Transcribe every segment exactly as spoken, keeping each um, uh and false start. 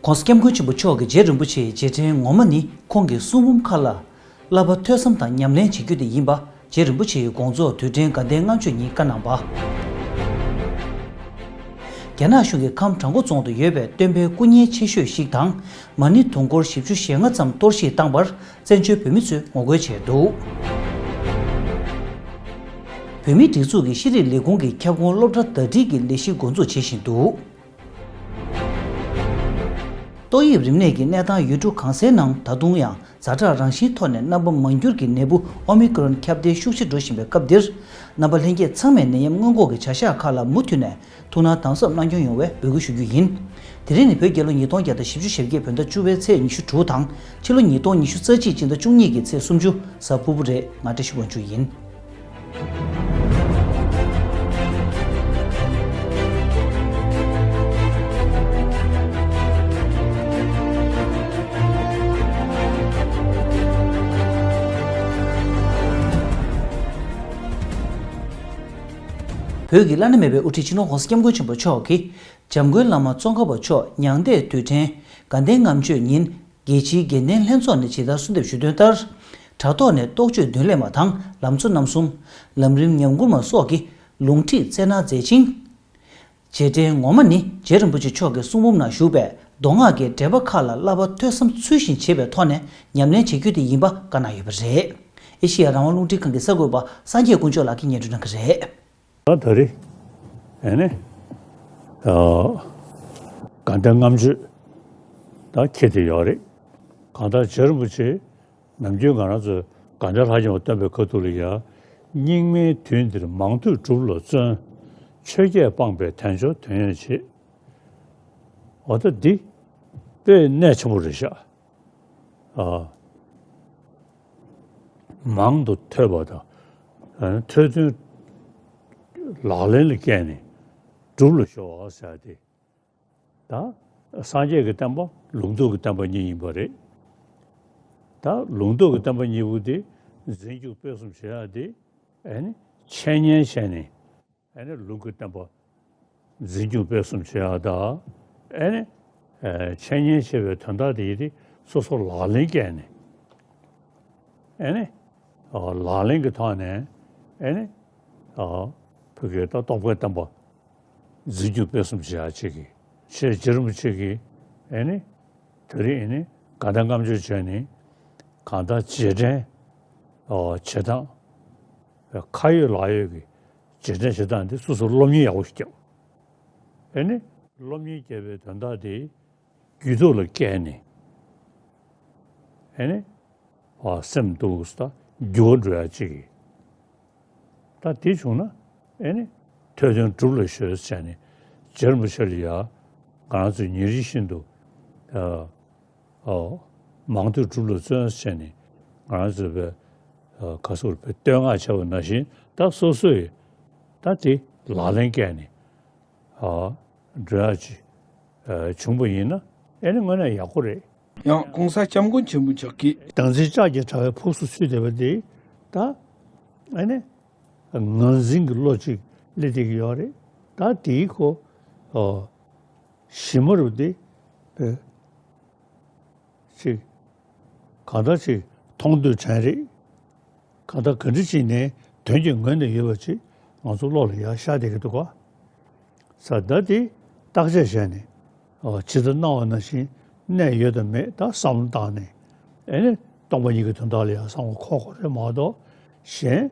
༸གོང་ས་༸སྐྱབས་མགོན་ཆེན་པོ་མཆོག་གིས་རྗེ་རིན་པོ་ཆེའི་རྗེས་དྲན་ངོ་མ་ནི་ཁོང་གི་གསུང་འབུམ་ཁག་ལ་བསླབ་པ་ཐོས་བསམ་དང་ཉམས་ལེན་བྱེད་རྒྱུ་དེ་ཡིན་པ། རྗེ་རིན་པོ་ཆེའི་དགོངས་རྫོགས་དུས་དྲན་དགའ་ལྡན་ལྔ་མཆོད་ཉིན་བཀའ་གནང་བ། རྒྱ་ནག་གཞུང་གིས་ཁམས་བྲག་འགོ་རྫོང་དུ་ཡོད་པའི་སྟོན་པའི་སྐུ་བརྙན་ཆེ་ཤོས་ཤིག་དང་། མ་ཎི་དུང་འཁོར་བཞི་བཅུ་ཞེ་ལྔ་ཙམ་གཏོར་བཤིག་བཏང་བར་བཙན་བྱོལ་བོད་མི་ཚོས་ངོ་རྒོལ་བྱས་འདུག་བོད་མིའི་སྒྲིག་འཛུགས་ཀྱི་ཤེས་རིག་ལས་ཁུངས་ཀྱི་ཁྱབ་ཁོངས་སློབ་གྲྭ་ཟླ་སྒྲིལ་གྱི་ལས་གཞི་འགོ་འཛུགས་བྱེད་བཞིན་འདུག་ཏོག་དབྱིབས་རིམས་ནད་ཀྱི་གནས་སྟངས་ཡུལ་གྲུ་གང་སའི་ནང་ད་དུང་ཡང་ཛ་དྲག་རང་བཞིན་ཐོག་ནས་རྣམ་པ་མ་འགྱུར་གྱི་ནད་འབུ་ཨོ་མི་ཀྲོན་ཁྱབ་གདལ་ཤུགས་ཆེ་འགྲོ་བཞིན་པའི་སྐབས་འདིར། རྣམ་པ་ལྷན་རྒྱས་ཚང་མས་ནད་ཡམས་སྔོན་འགོག་གི་བྱ་གཞག་ཁག་ལ་མུ་མཐུད་ནས་ཐུགས་སྣང་དམ་ཟབ་གནང་སྐྱོང་ཡོང་བའི་འབོད་སྐུལ་ཞུ་རྒྱུ་ཡིན། དེ་རིང་ནི་བོད་རྒྱལ་ལོ་ཉིས་སྟོང་བརྒྱ་དང་བཞི་བཅུ་ཞེ་བརྒྱད་བོད་ཟླ་བཅུ་པའི་ཚེས་ཉི་ཤུ་དྲུག་དང་། ཕྱི་ལོ་ཉིས་སྟོང་ཉི་ཤུ་རྩ་གཅིག་སྤྱི་ཟླ་བཅུ་གཉིས་ཀྱི་ཚེས་སུམ་ཅུ་གཟའ་ཕུར་བུ་རེད། ང་བཀྲ་ཤིས་དབང་ཕྱུག་ཡིན། བོད་ཀྱི་བླ་ན་མེད་པའི་དབུ་ཁྲིད་སྤྱི་ནོར་༸གོང་ས་༸སྐྱབས་མགོན་ཆེན་པོ་མཆོག་གིས། འཇམ་མགོན་བླ་མ་ཙོང་ཁ་པ་མཆོག་མྱང་འདས་དུས་དྲན་དགའ་ལྡན་ལྔ་མཆོད་ཉིན། རྒྱལ་སྤྱིའི་དགེ་ལྡན་ལྷན་ཚོགས་ནས་ཇི་ལྟར་གསོལ་འདེབས་ཞུས་དོན་ལྟར། དྲ་ཐོག་ནས་རྟོགས་བརྗོད་མདུན་ལེགས་མ་དང་ལམ་གཙོ་རྣམ་གསུམ། ལམ་རིམ་ཉམས་མགུར་མ་སོགས་ཀྱི་ལུང་ཁྲིད་སྩལ་གནང་མཛད་ཅིང་། རྗེས་དྲན་ངོ་མ་ནི་རྗེ་རིན་པོ་ཆེ་མཆོག་གི་གསུང་འབུམ་ནང་བཞུགས་པའི་མདོ་སྔགས་ཀྱི་འགྲེལ་པ་ཁག་ལ་བསླབ་པ་ཐོས་བསམ་ཚུལ་བཞིན་བྱེད་པའི་ཐོག་ནས་ཉམས་ལེན་བྱེད་རྒྱུ་དེ་ཡིན་པ་བཀའ་གནང་ཡོད་པ་རེད། ཨེ་ཤེ་ཡ་རང་དབང་རླུང་འཕྲིན་ཁང་གི་གསར་འགོད་པ་སངས་རྒྱས་དཀོན་མཆོག་ལགས་ཀྱིས་སྙན་སྒྲོན་གནང་གི་རེད། ད་ད་རེས་ཨེ་ནི་ཨ་དགའ་ལྡན་ལྔ་མཆོད་ད་འཁེལ་བསྡད་ཡོད་རེད། གང་ལྟར་རྗེ་རིན་པོ་ཆེ་ནམ་རྒྱུན་ང་རང་ཚོས་དགའ་ལྡན་ལྷ་བྱང་བ་སྟོན་པའི་ཁ་ཐུག་ལ་ཡ། སྙིགས་མའི་དུས་འདིར་མང་ཐོས་སྒྲུབ་ལ་བརྩོན། ཆོས་བརྒྱད་སྤངས་པས་དལ་འབྱོར་དོན་ཡོད་བྱེད། འོ་ད་འདི་དཔེ་གནད་ཆེན་པོ་རེད་ཤག་ཨ། མང་དུ་ཐོས་པ་དང་། ཨ་ནི་ཐོས་དོན་ལག་ལེན་ལ་བཀལ་ནས་སྒྲུབ་ལ་གཞོལ་བ་ཟེར་ཏེ། ད་སངས་རྒྱས་ཀྱི་བསྟན་པ་ལུང་རྟོགས་ཀྱི་བསྟན་པ་གཉིས་ཡིན་པ་རེད། ད་ལུང་རྟོགས་ཀྱི་བསྟན་པ་གཉིས་པོ་དེ་འཛིན་སྐྱོང་སྤེལ་གསུམ་བྱེད་ཡག་དེ་ཨ་ནི་འཆད་ཉན་བྱས་ནས། ཨེ་ནི་ལུང་གི་བསྟན་པ་འཛིན་སྐྱོང་སྤེལ་གསུམ་བྱེད་ཡག་དང་། ཨེ་ནི་ཨེ་འཆད་ཉན་བྱེད་པའི་དོན་དག་དེ་ཡིན་ཏེ་སོ་སོ་ལག་ལེན་བཀལ་ནས། ཨེ་ནི་ཨ་ལག་ལེན་གྱི་ཐོག་ནས་ཨེ་ནི་ཨ་བོད་ཀྱི་ད་རྟོགས་པའི་བསྟན་པ་འཛིན་སྐྱོང་སྤེལ་གསུམ་བྱེད་ཡག་ཅིག་གི་ཆེས་རྗེ་རིན་པོ་ཆེ་གིས་ཨེ་ནི་དེ་རིང་ཨེ་ནི་དགའ་ལྡན་ལྔ་མཆོད་བྱས་ནས་གང་ལྟར་རྗེས་དྲན་ཨ་བྱེད་སྟངས། ཁ་ཡོད་ལག་ཡོད་ཀྱི་རྗེས་དྲན་བྱེད་སྟངས་འདི་སོ་སོར་སློབ་གཉེར་ཡག་པོ་ཞིག་བརྒྱབ། ཨེ་ནི་སློབ་གཉེར་བརྒྱབ་པའི་དོན་དག་དེ་རྒྱུད་ཐོག་ལ་བཀལ་ནས། ཨེ་ནི་ཨ་སེམས་འདུག་ས་འགྱུར་བ་འགྲོ་ཡག་ཅིག་གི། ད་དེ་བྱུང་ན་ཨེ་ནི་ཐོས་དོན་སྒྲུབ་ལ་གཞོལ་བྱས་ནས་རྗེ་རིན་པོ་ཆེ་ལ་ཡ་ང་རང་ཚོས་ཉིན་རེ་བཞིན་དུ་ཨ། ཨོ། མང་ཐོས་སྒྲུབ་ལ་བརྩོན་བྱས་ནས་ང་རང་ཚོས་པའི་ཨ་ག་སོར་པའི་བསྟོད་བསྔགས་བྱས་པ་ནང་བཞིན་ད་སོ་སོས་ད་དེ་ལག་ལེན་བཀལ་ནས་ཨ་འགྲོ་ཡག་ཅིག་ཨ་བྱུང་པ་ཡིན་ན་ཨེ་ནི་དངོས་གནས་ཡག་པོ་རེད། ཡང་གོང་ས་སྐྱབས་མགོན་ཆེན་པོ་མཆོག་གིས། བདག་འཛིན་ལྕགས་ཀྱི་དྲ་བའི་ཕུགས་སུ་ཚུད་བསྡད་པ་དེ་ད་ཨེ་ནི་ངར་འཛིན་གྱི་བློ་ཅིག་སླེབས་བསྡད་ཀྱི་ཡོད་རེད། ད་དེའི་ཁོ་ཨོ། ཞི་མོ་རུ་དེ་ཨེ། ཅིག་གང་ལྟར་ཅིག་མཐོང་ཐོས་དྲན་རེད། གང་ལྟར་ག་འདྲ་ཅིག་ནས་དོན་གྱི་ངོས་ནས་ཡོད་པ་ཅིག་ང་ཚོ་བློ་ལ་ཡར་ཤར་བསྡད་ཀྱི་འདུག་ག་ས་ད་དེ་བརྟག་དཔྱད་བྱས་ནས་ཨོ་ཇི་ལྟར་སྣང་བ་ནང་བཞིན་གནས་ཡོད་དམ་མེད་ད་བསམ་བློ་བཏང་ནས་ཨེ་ནི་སྟོང་པ་ཉིད་ཀྱི་དོན་དག་ལ་ཡང་བསམ་བློ་འཁོར་དགོས་རེད་མ་གཏོགས་གཞན་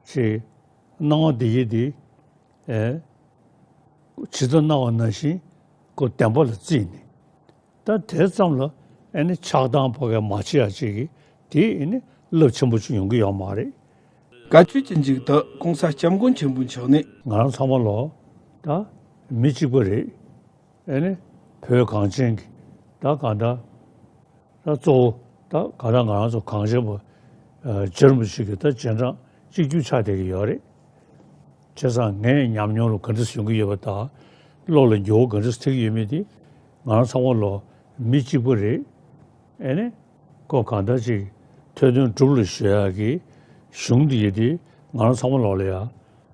ཅིག་སྣང་བ་འདི་ཡིས་འདི། ཨེ། ཇི་ལྟར་སྣང་བ་ནང་བཞིན་ཁོ་བདེན་པ་ལ་བརྩིས་ནས། ད་དེ་ཙམ་ལ་ཨེ་ནི་ཆགས་སྡང་ཕ་གིར་མ་བྱེད་ཡག་ཅིག་གིས་དེ་ཨེ་ནི་རླབས་ཆེན་པོ་ཅིག་ཡོང་གི་ཡོད་མ་རེད། བཀའ་ཆོས་ཀྱི་མཇུག་ཏུ་གོང་ས་སྐྱབས་མགོན་ཆེན་པོ་མཆོག་ནས། ང་རང་ཚང་མ་ལོ་ད་མི་གཅིག་པ་རེད། ཨེ་ནི་བོད་གངས་ཅན་གྱི་ད་གང་ལྟར། ད་གཙོ་བོ་ད་ག་ད་ང་རང་ཚོ་གངས་ཅན་པ་རྗེ་རིན་པོ་ཆེ་གི་ད་རྗེས་འབྲང་གཅིག་གྱུར་ཆགས་བསྡད་ཀྱི་ཡོད་རེད། བྱས་ཙང་ངའི་ཉམས་མྱོང་ལ་ག་འདྲ་ཡོང་གི་ཡོད་པ་དང་བློ་ལ་འགྱུར་བ་ག་འདྲ་ཐེབས་ཀྱི་ཡོད་མེད་དེ་ང་རང་ཚང་མ་ལོ་མི་གཅིག་པ་རེད། ཨེ་ནི་ཁོ་གང་ལྟར་ཅིག་ཐོས་དོན་སྒྲུབ་ལ་གཞོལ་ཡག་གི་གཞུང་འདི་ཡིན་དེ་ང་རང་ཚང་མ་ལོ་ལ་ཡ་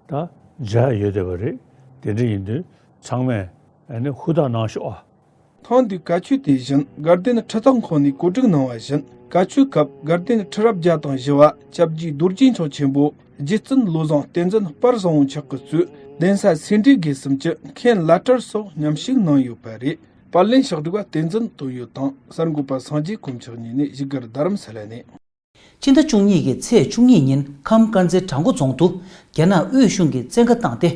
ད་མཇལ་ཡག་ཡོད་བསྡད་པ་རེད། དེ་འདྲ་ཡིན་དུས་ཚང་མས་ཨེ་ནི་ཧུར་ཐག་གནང་ཤོག་ཨ། ཐེངས་འདིའི་བཀའ་ཆོས་དེ་བཞིན་དགའ་ལྡན་ཁྲི་ཐོག་ཁང་ནས་གོ་སྒྲིག་གནང་བ་བཞིན། བཀའ་ཆོས་སྐབས་དགའ་ལྡན་ཁྲི་རབས་བརྒྱ་དང་བཞི་བ་སྐྱབས་རྗེ་རྡོ་རྗེ་འཆང་ཆེན་པོ་རྗེ་བཙུན་བློ་བཟང་བསྟན་འཛིན་དཔལ་བཟང་པོ་མཆོག་གིས་གཙོས་གདན་ས་སེ་འབྲས་དགེ་གསུམ་གྱི་མཁན་བླ་སྤྲུལ་སོགས་མཉམ་ཞུགས་གནང་ཡོད་པ་རེད། པར་ལེན་ཕྱག་སྒྲིག་པ་བསྟན་འཛིན་དོན་ཡོད་དང་། གསར་འགོད་པ་སངས་རྒྱས་དཀོན་མཆོག་གཉིས་ནས་བཞུགས་སྒར་རྡ་རམ་ས་ལ་ནས། ཕྱི་ཟླ་བཅུ་གཉིས་ཀྱི་ཚེས་བཅུ་གཉིས་ཉིན་ཁམས་དཀར་མཛེས་བྲག་འགོ་རྫོང་དུ་རྒྱ་ནག་དབུས་གཞུང་གིས་བཙན་བཀའ་བཏང་སྟེ།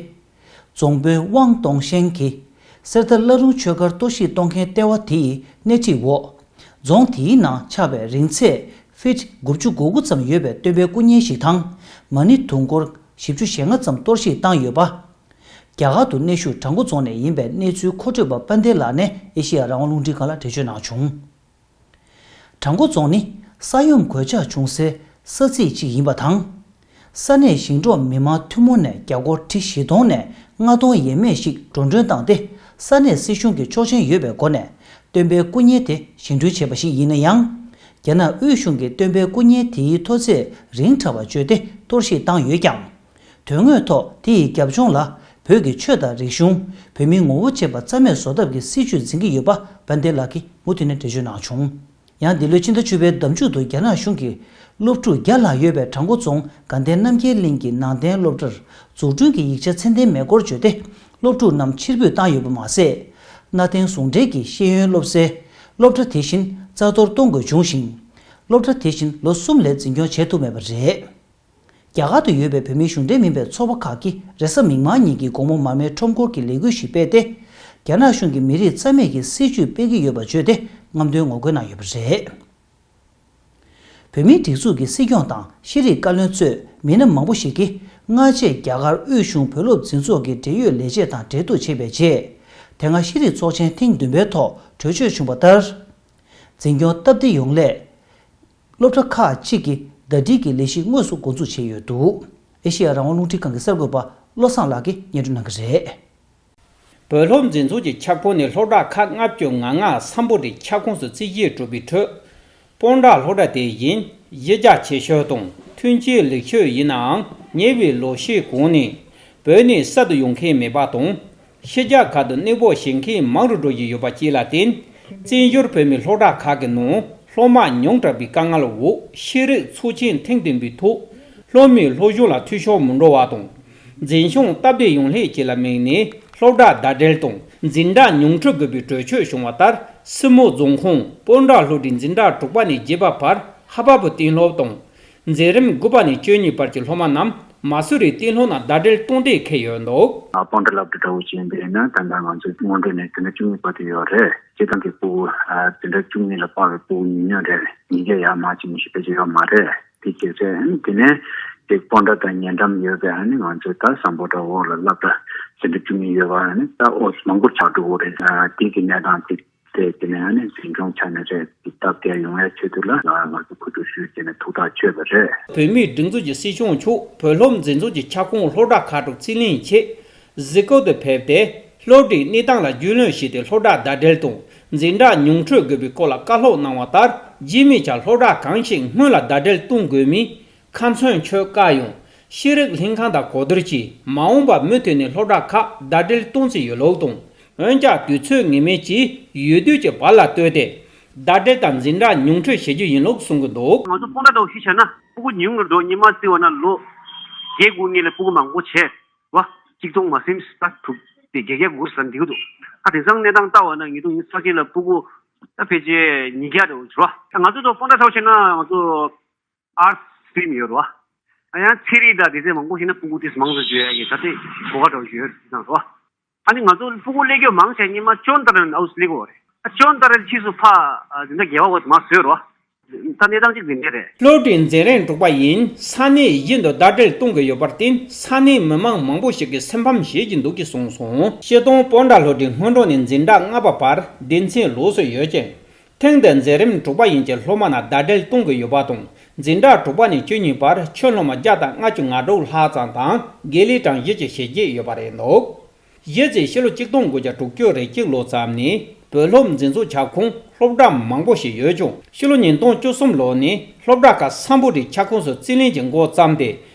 རྫོང་དཔོན་ཝང་ཏོང་ཤན་གྱིས་གསེར་རྟ་བླ་རུང་ཆོས་སྒར་གཏོར་བཤིག་གཏོང་མཁན་ལྟེ་བ་དེ་ཡི་སྣེ་ཁྲིད་འོག་རྫོང་དེའི་ནང་ཆགས་པའི་རིང་ཚད་ཕིཊ་དགུ་བཅུ་གོ་དགུ་ཙམ་ཡོད་པའི་སྟོན་པའི་སྐུ་བརྙན་ཞིག་དང་། མ་ཎི་དུང་འཁོར་བཞི་བཅུ་ཞེ་ལྔ་ཙམ་གཏོར་བཤིག་བཏང་ཡོད་པ། རྒྱ་གར་དུ་གནས་བཞུགས་བྲག་འགོ་རྫོང་ནས་ཡིན་པའི་གནས་ཚུལ་མཁོ་སྤྲོད་པ་དཔལ་ལྡན་ལགས་ནས་ཨེ་ཤེ་ཡ་རང་དབང་རླུང་འཕྲིན་ཁང་ལ་འགྲེལ་བརྗོད་གནང་བྱུང་། བྲག་འགོ་རྫོང་ནི་ས་ཡོམ་གོད་ཆག་བྱུང་སའི་ས་ཚིགས་གཅིག་ཡིན་པ་དང་། ས་གནས་ཞིང་འབྲོག་མི་མང་ཐུན་མོང་ནས་རྒྱ་སྒོར་ཁྲི་བཞི་སྟོང་ནས་ལྔ་སྟོང་ཡས་མས་ཤིག་འགྲོ་གྲོན་བཏང་སྟེ། ས་གནས་སྲིད་གཞུང་གི་ཆོག་མཆན་ཡོད་པའི་སྒོ་ནས་སྟོན་པའི་སྐུ་བརྙན་དེ་བཞེངས་སྐྲུན་བྱས་པ་ཞིག་ཡིན་ན་ཡང་། རྒྱ་ནག་དབུས་གཞུང་གིས་སྟོན་པའི་སྐུ་བརྙན་དེའི་མཐོ་ཚད་རིང་དྲགས་པ་བརྗོད་དེ་གཏོར་བཤིག་བཏང་ཡོད་ཀྱང་། དོན་དངོས་ཐོག་དེ་ཡི་རྒྱབ་ལྗོངས་ལ་བོད་ཀྱི་ཆོས་དང་རིག་གཞུང་། བོད་མིའི་ངོ་བོ་ཅན་པ་རྩ་མེད་བཟོ་ཐབས་ཀྱི་སྲིད་བྱུས་འཛིན་གྱི་ཡོད་པ་དཔལ་ལྡན་ལགས་ཀྱིས་མུ་མཐུད་ནས་འགྲེལ་བརྗོད་གནང་བྱུང་། ཡང་འདི་ལོའི་ཕྱི་ཟླ་བཅུ་པའི་ཟླ་མཇུག་ཏུ་རྒྱ་ནག་གཞུང་གིས་སློབ་ཕྲུག་བརྒྱ་ལྷག་ཡོད་པའི་བྲག་འགོ་རྫོང་དགའ་ལྡན་རྣམ་རྒྱལ་གླིང་གི་ནང་བསྟན་སློབ་གྲྭར་འཛུགས་སྐྲུན་གྱི་ཡིག་ཆ་ཚད་ལྡན་མེད་སྐོར་བརྗོད་དེ། སློབ་ཕྲུག་རྣམས་ཕྱིར་འབུད་བཏང་ཡོད་པ་མ་ཟད། གནའ་དེང་ཟུང་འབྲེལ་གྱི་ཤེས་ཡོན་སློབ་གསོའི་སློབ་གྲྭ་དེ་བཞིན་རྩ་གཏོར་གཏོང་དགོས་བྱུང་ཞིང་། སློབ་གྲྭ་དེ་བཞིན་ལོ་གསུམ་ལས་འཛིན་སྐྱོང་བྱེད་ཐུབ་མེད་པ་རེད། རྒྱ་གར་དུ་ཡོད་པའི་བོད་མིའི་གཞུང་འབྲེལ་མིན་པའི་ཚོགས་པ་ཁག་གིས་རེས་གཟའ་མིག་དམར་ཉིན་གྱི་དགོང་མོ་མར་མེའི་ཁྲོམ་སྐོར་གྱི་ལས་འགུལ་ཞིག་སྤེལ་ཏེ། རྒྱ་ནག་གཞུང་གིས་མི་རིགས་རྩ་མེད་ཀྱི་སྲིད་བྱུས་སྤེལ་གྱི་ཡོད་པ་བརྗོད་དེ་རྔམ་སྟོན་ངོ་རྒོལ་གནང་ཡོད་པ་རེད། བོད་མིའི་སྒྲིག་འཛུགས་ཀྱི་སྲིད་སྐྱོང་དང་ཤེས་རིག་བཀའ་བློན་གཙོས་མི་སྣ་མང་པོ་ཞིག་གིས་སྔ་རྗེས་རྒྱ་གར་དབུས་གཞུང་བོད་སློབ་འཛིན་ཚོགས་ཀྱི་འབྲེལ་ཡོད་ལས་བྱེད་དང་འབྲེལ་གཏུག་བྱས་པའི་རྗེས། དེ་སྔ་ཤེས་རིག་ཚོགས་ཆེན་ཐེངས་བདུན་པའི་ཐོག་གྲོས་ཆོད་བྱུང་བ་ལྟར། འཛིན་སྐྱོང་སྟབས་བདེ་ཡོང་སླད། སློབ་གྲྭ་ཁག་ཅིག་གིས་ཟླ་སྒྲིལ་གྱི་ལས་གཞི་དངོས་སུ་འགོ་འཛུགས་བྱས་ཡོད་འདུག་ཨེ་ཤེ་ཡ་རང་དབང་རླུང་འཕྲིན་ཁང་གི་གསར་འགོད་པ་བློ་བཟང་ལགས་ཀྱིས་སྙན་སྒྲོན་གནང་གི་རེད། བོད་སློབ་འཛིན་ཚོགས་ཀྱི་ཁྱབ་ཁོངས་ནས་སློབ་གྲྭ་ཁག་ལྔ་བཅུ་ང་ལྔ་སམ་བྷོ་ཊའི་ཁྱབ་ཁོངས་སུ་རྩིས་བཞེས་གྲུབ་པའི་ཁྲོད། སྤོན་ཊ་སློབ་གྲྭ་དེ་བཞིན་གཞི་རྒྱ་ཆེ་ཤོས་དང་མཐུན་རྐྱེན་ལེགས་ཤོས་ཡིན་ནའང་ཉེ་བའི་ལོ་ཤས་གོང་ནས་བོད་ནས་གསར་དུ་ཡོང་མཁན་མེད་པ་དང་། ཕྱི་རྒྱལ་ཁག་ཏུ་གནས་སྤོ་བྱེད་མཁན་མང་རུ་འགྲོ་བཞིན་ཡོད་པ་བཅས་ལ་བརྟེན། བཙན་བྱོལ་བོད་མིའི་སློབ་གྲྭ་ཁག་གི་ནང་སློབ་མ་ཉུང་དྲགས་པའི་དཀའ་ངལ་འོག་ཤེས་རིག་ཚོགས་ཆེན་ཐེངས་བདུན་པའི་ཐོག་སློབ་མའི་སློབ་སྦྱོང་ལ་འཐུས་ཤོར་མི་འགྲོ་བ་དང་། འཛིན་སྐྱོང་སྟབས་བདེ་ཡོང་སླད་བཅས་ལ་དམིགས་ནས་སློབ་གྲྭ་ཟླ་སྒྲིལ་དང་འཛིན་གྲྭ་ཉུང་འཕྲི་དགོས་པའི་གྲོས་ཆོད་བྱུང་བ་ལྟར། སྲིན་མོ་རྫོང་ཁོངས་སྤོན་ཊ་སློབ་གྲྭའི་འཛིན་གྲྭ་དྲུག་པ་ནས་བརྒྱད་པ་བར་ཧ་པ་བུ་གཏན་སློབ་དང་། འཛིན་རིམ་དགུ་པ་ནས་བཅུ་གཉིས་བར་གྱི་སློབ་མ་རྣམས་མ་སུ་རི་གཏན་སློབ་ནང་ཟླ་སྒྲིལ་གཏོང་འདོད་འཁེལ་ཡོད་འདུག་ཨ། སྤོན་ཊ་སློབ་གྲྭ་འདྲ་བོ་ཅིག་ཡིན་པ་ཡིན་ན་ད་ལྟ་ང་ཚོ་སྔོན་འགྲོ་ནས་དེ་འདྲ་བཅུ་གཉིས་བར་དུ་ཡོད་རེད། སྤྱིར་བཏང་གི་ཕྲུ་གུ་ཨ་དེ་འདྲ་བཅུ་གཉིས་ལ་དཔག་པའི་ཕྲུ་གུ་ཉུང་ཉུང་རེད། ཉིས་བརྒྱ་ཡར་མར་ཅིག་མི་ཤེས་ཕལ་ཆེར་ཡོད་མ་རེད། དེ་གལ་སྲིད་ཨ་ནི་དེ་ནས་དེ་སྤོན་ཊ་དང་ཉེ་འགྲམ་ཡོད་པའི་ཨ་ནི་ང་ཚོ་ད་སམ་བྷོ་ཊ་འོག་ལ་སློབ་གྲྭ་དེ་འདྲ་བཅུ་གཉིས་ཡོད་པ་ཨ་ནི་ད་ཨོ་མང་པོ་ཆགས་འགྲོ་གི་རེད། ཨ་དེ་གི་གནས་སྟངས་དེ། དེ་དེ་ནས་ཨ་ནི་འཛིན་སྐྱོང་ཆ་ནས་རེད། དེ་སྟབས་བདེ་ཡོང་ཡའི་ཆེད་དུ་ལ་ང་ང་ཚོ་གོ་སྒྲིག་ཞུས་བྱས་ནས་ཐུགས་ཐག་ཆོད་པ་རེད། བོད་མིའི་སྒྲིག་འཛུགས་ཀྱི་སྲིད་སྐྱོང་མཆོག་བོད་སློབ་འཛིན་ཚོགས་ཀྱི་ཁྱབ་ཁོངས་སློབ་གྲྭ་ཁག་དྲུག་རྩིས་ལེན་ཆེད་གཟིགས་སྐོར་དུ་ཕེབས་ཏེ། སློབ་གྲྭའི་གནས་སྟངས་ལ་རྒྱུས་ལོན་བྱས་ཏེ་སློབ་གྲྭ་ཟླ་སྒྲིལ་དང་འཛིན་གྲྭ་ཉུང་འཕྲི་དགོས་པའི་སྐོར་ལ་བཀའ་སློབ་གནང་བ་ལྟར། རྗེས་མའི་ཆར་སློབ་གྲྭ་གང་ཞིག་སྔོན་ལ་ཟླ་སྒྲིལ་གཏོང་དགོས་མིན། ཁ་ཚོན་ཆོད་བཀའ་ཡང་ཤེས་རིག་ལྷན་ཁང་དང་གོ་བསྡུར་གྱིས་མ་འོངས་པར་མུ་མཐུད་ནས་སློབ་གྲྭ་ཁག་ཟླ་སྒྲིལ་གཏོང་རྩིས་ཡོད་ལུགས་དང་། འོན་ཀྱང་དུས་ཚོད་ངེས་མེད་ཀྱིས་ཡུལ་དུས་ཀྱི་བར་ལ་ལྟོས་ཏེ་ཟླ་སྒྲིལ་དང་འཛིན་གྲྭ་ཉུང་འཕྲི་བྱེད་རྒྱུ་ཡིན་ལུགས་གསུང་གི་འདུག་ང་ཚོ་སྤོན་ཊ་འདྲ་བོ་ཞིག་བྱས་ན་ཕྲུ་གུ་ཉུང་ངུ་འགྲོ། སྔོན་མ་བརྩི་བ་ན་ལོ་བརྒྱད་དགུ་སྔོན་ལ་ཕྲུ་གུ་མང་པོ་བྱས་བ། གཅིག་སྟོང་མ་ཟིན་ད་དྲུག་དེ་བརྒྱད་བརྒྱ་དགུ་ཟེར་འདི་འདུག་ད་དེང་སང་གནས་སྟངས་ལྟ་བ་ན་ཉིས་སྟོང་ཉི་ཤུ་རྩ་གཅིག་ལ་ཕྲུ་གུ་ད་ཕལ་ཆེར་ཉིས་བརྒྱ་འདྲ་བོ་བྱས་བ། ད་ང་ཚོ་ད་སྤོན་ཊ་འདྲ་བོ་བྱས་ན་ང་ཚོ། ཨར་ཊི་སི་སི་ཊི་རི་མི་ཡོད་རེད་བ། ཡང་ཚན་རིག་དང་དེ་ཚོ་མང་པོ་ཞིག་ན་ཕྲུ་གུ་དེ་མང་དུ་འགྲོ་ཡ་གི་ད་ལྟའི་གོ་སྐབས་འདྲ་བོ་ཞིག་ཡོད་རེད་དེ་ཚོ་རེད་བ། ཨ་ནི་ང་ཚོ་ཕྲུ་གུ་སླེབས་རྒྱུ་མང་ཆེ་སྔོན་མ་ཅོན་ཏ་རན་ཨའུ་སི་སླེབས་ཀྱི་ཡོད་རེད། ཨ་ཅོན་ཏ་རན་ཕྱིས་སུ་ཕ་ཨ་དེ་འདྲ་རྒྱལ་བ་བ་དེ་མར་བཟོས་རེད་བ། ད་གནས་སྟངས་གཅིག་དེ་འདྲ་རེད། སློབ་གྲྭའི་འཛིན་རིམ་དྲུག་པ་ཡིན་ས་གནས་གཞན་དུ་ཟླ་སྒྲིལ་གཏོང་གི་ཡོད་པར་བརྟེན། ས་གནས་མི་མང་མང་པོ་ཞིག་གིས་སེམས་ཕམ་བྱེད་ཀྱི་འདུག་ཅེས་གསུངས་སོང་། སྤྱིར་བཏང་སྤོན་ཊ་སློབ་གྲྭའི་སྔོན་འགྲོ་ནས་འཛིན་གྲྭ་ལྔ་པ་བར་སྡེ་ཚན་ལོགས་སུ་ཡོད་ཅིང་། ཐེངས་འདིར་འཛིན་རིམ་དྲུག་པ་ཡན་གྱི་སློབ་མ་རྣམས་ཟླ་སྒྲིལ་གཏོང་གི་ཡོད་པ་དང་། འཛིན་གྲྭ་དྲུག་པ་ནས་བཅུ་གཉིས་བར་ཆོས་སློབ་མ་བརྒྱ་དང་ལྔ་བཅུ་ང་དྲུག་ལྷག་ཙམ་དང་དགེ་ལས་གྲངས་བཞི་བཅུ་ཞེ་བརྒྱད་ཡོད་པ་རེད་འདུག་གཞི་རྩའི་ཕྱི་ལོ་ཆིག་སྟོང་དགུ་བརྒྱ་དྲུག་ཅུ་རེ་གཅིག་ལོ་ཙམ་ནས་བོད་སློབ་འཛིན་ཚོགས་ཁྱབ་ཁོངས་སློབ་གྲྭ་མང་པོ་ཞིག་ཡོད་ཀྱང་། ཕྱི་ལོ་ཉིས་སྟོང་བཅུ་གསུམ་ལོ་ནས་སློབ་གྲྭ་ཁག་སམ་བྷོ་ཊའི་ཁྱབ་ཁོངས་སུ་རྩིས་ལེན་གྱི་འགོ་བརྩམས་ཏེ།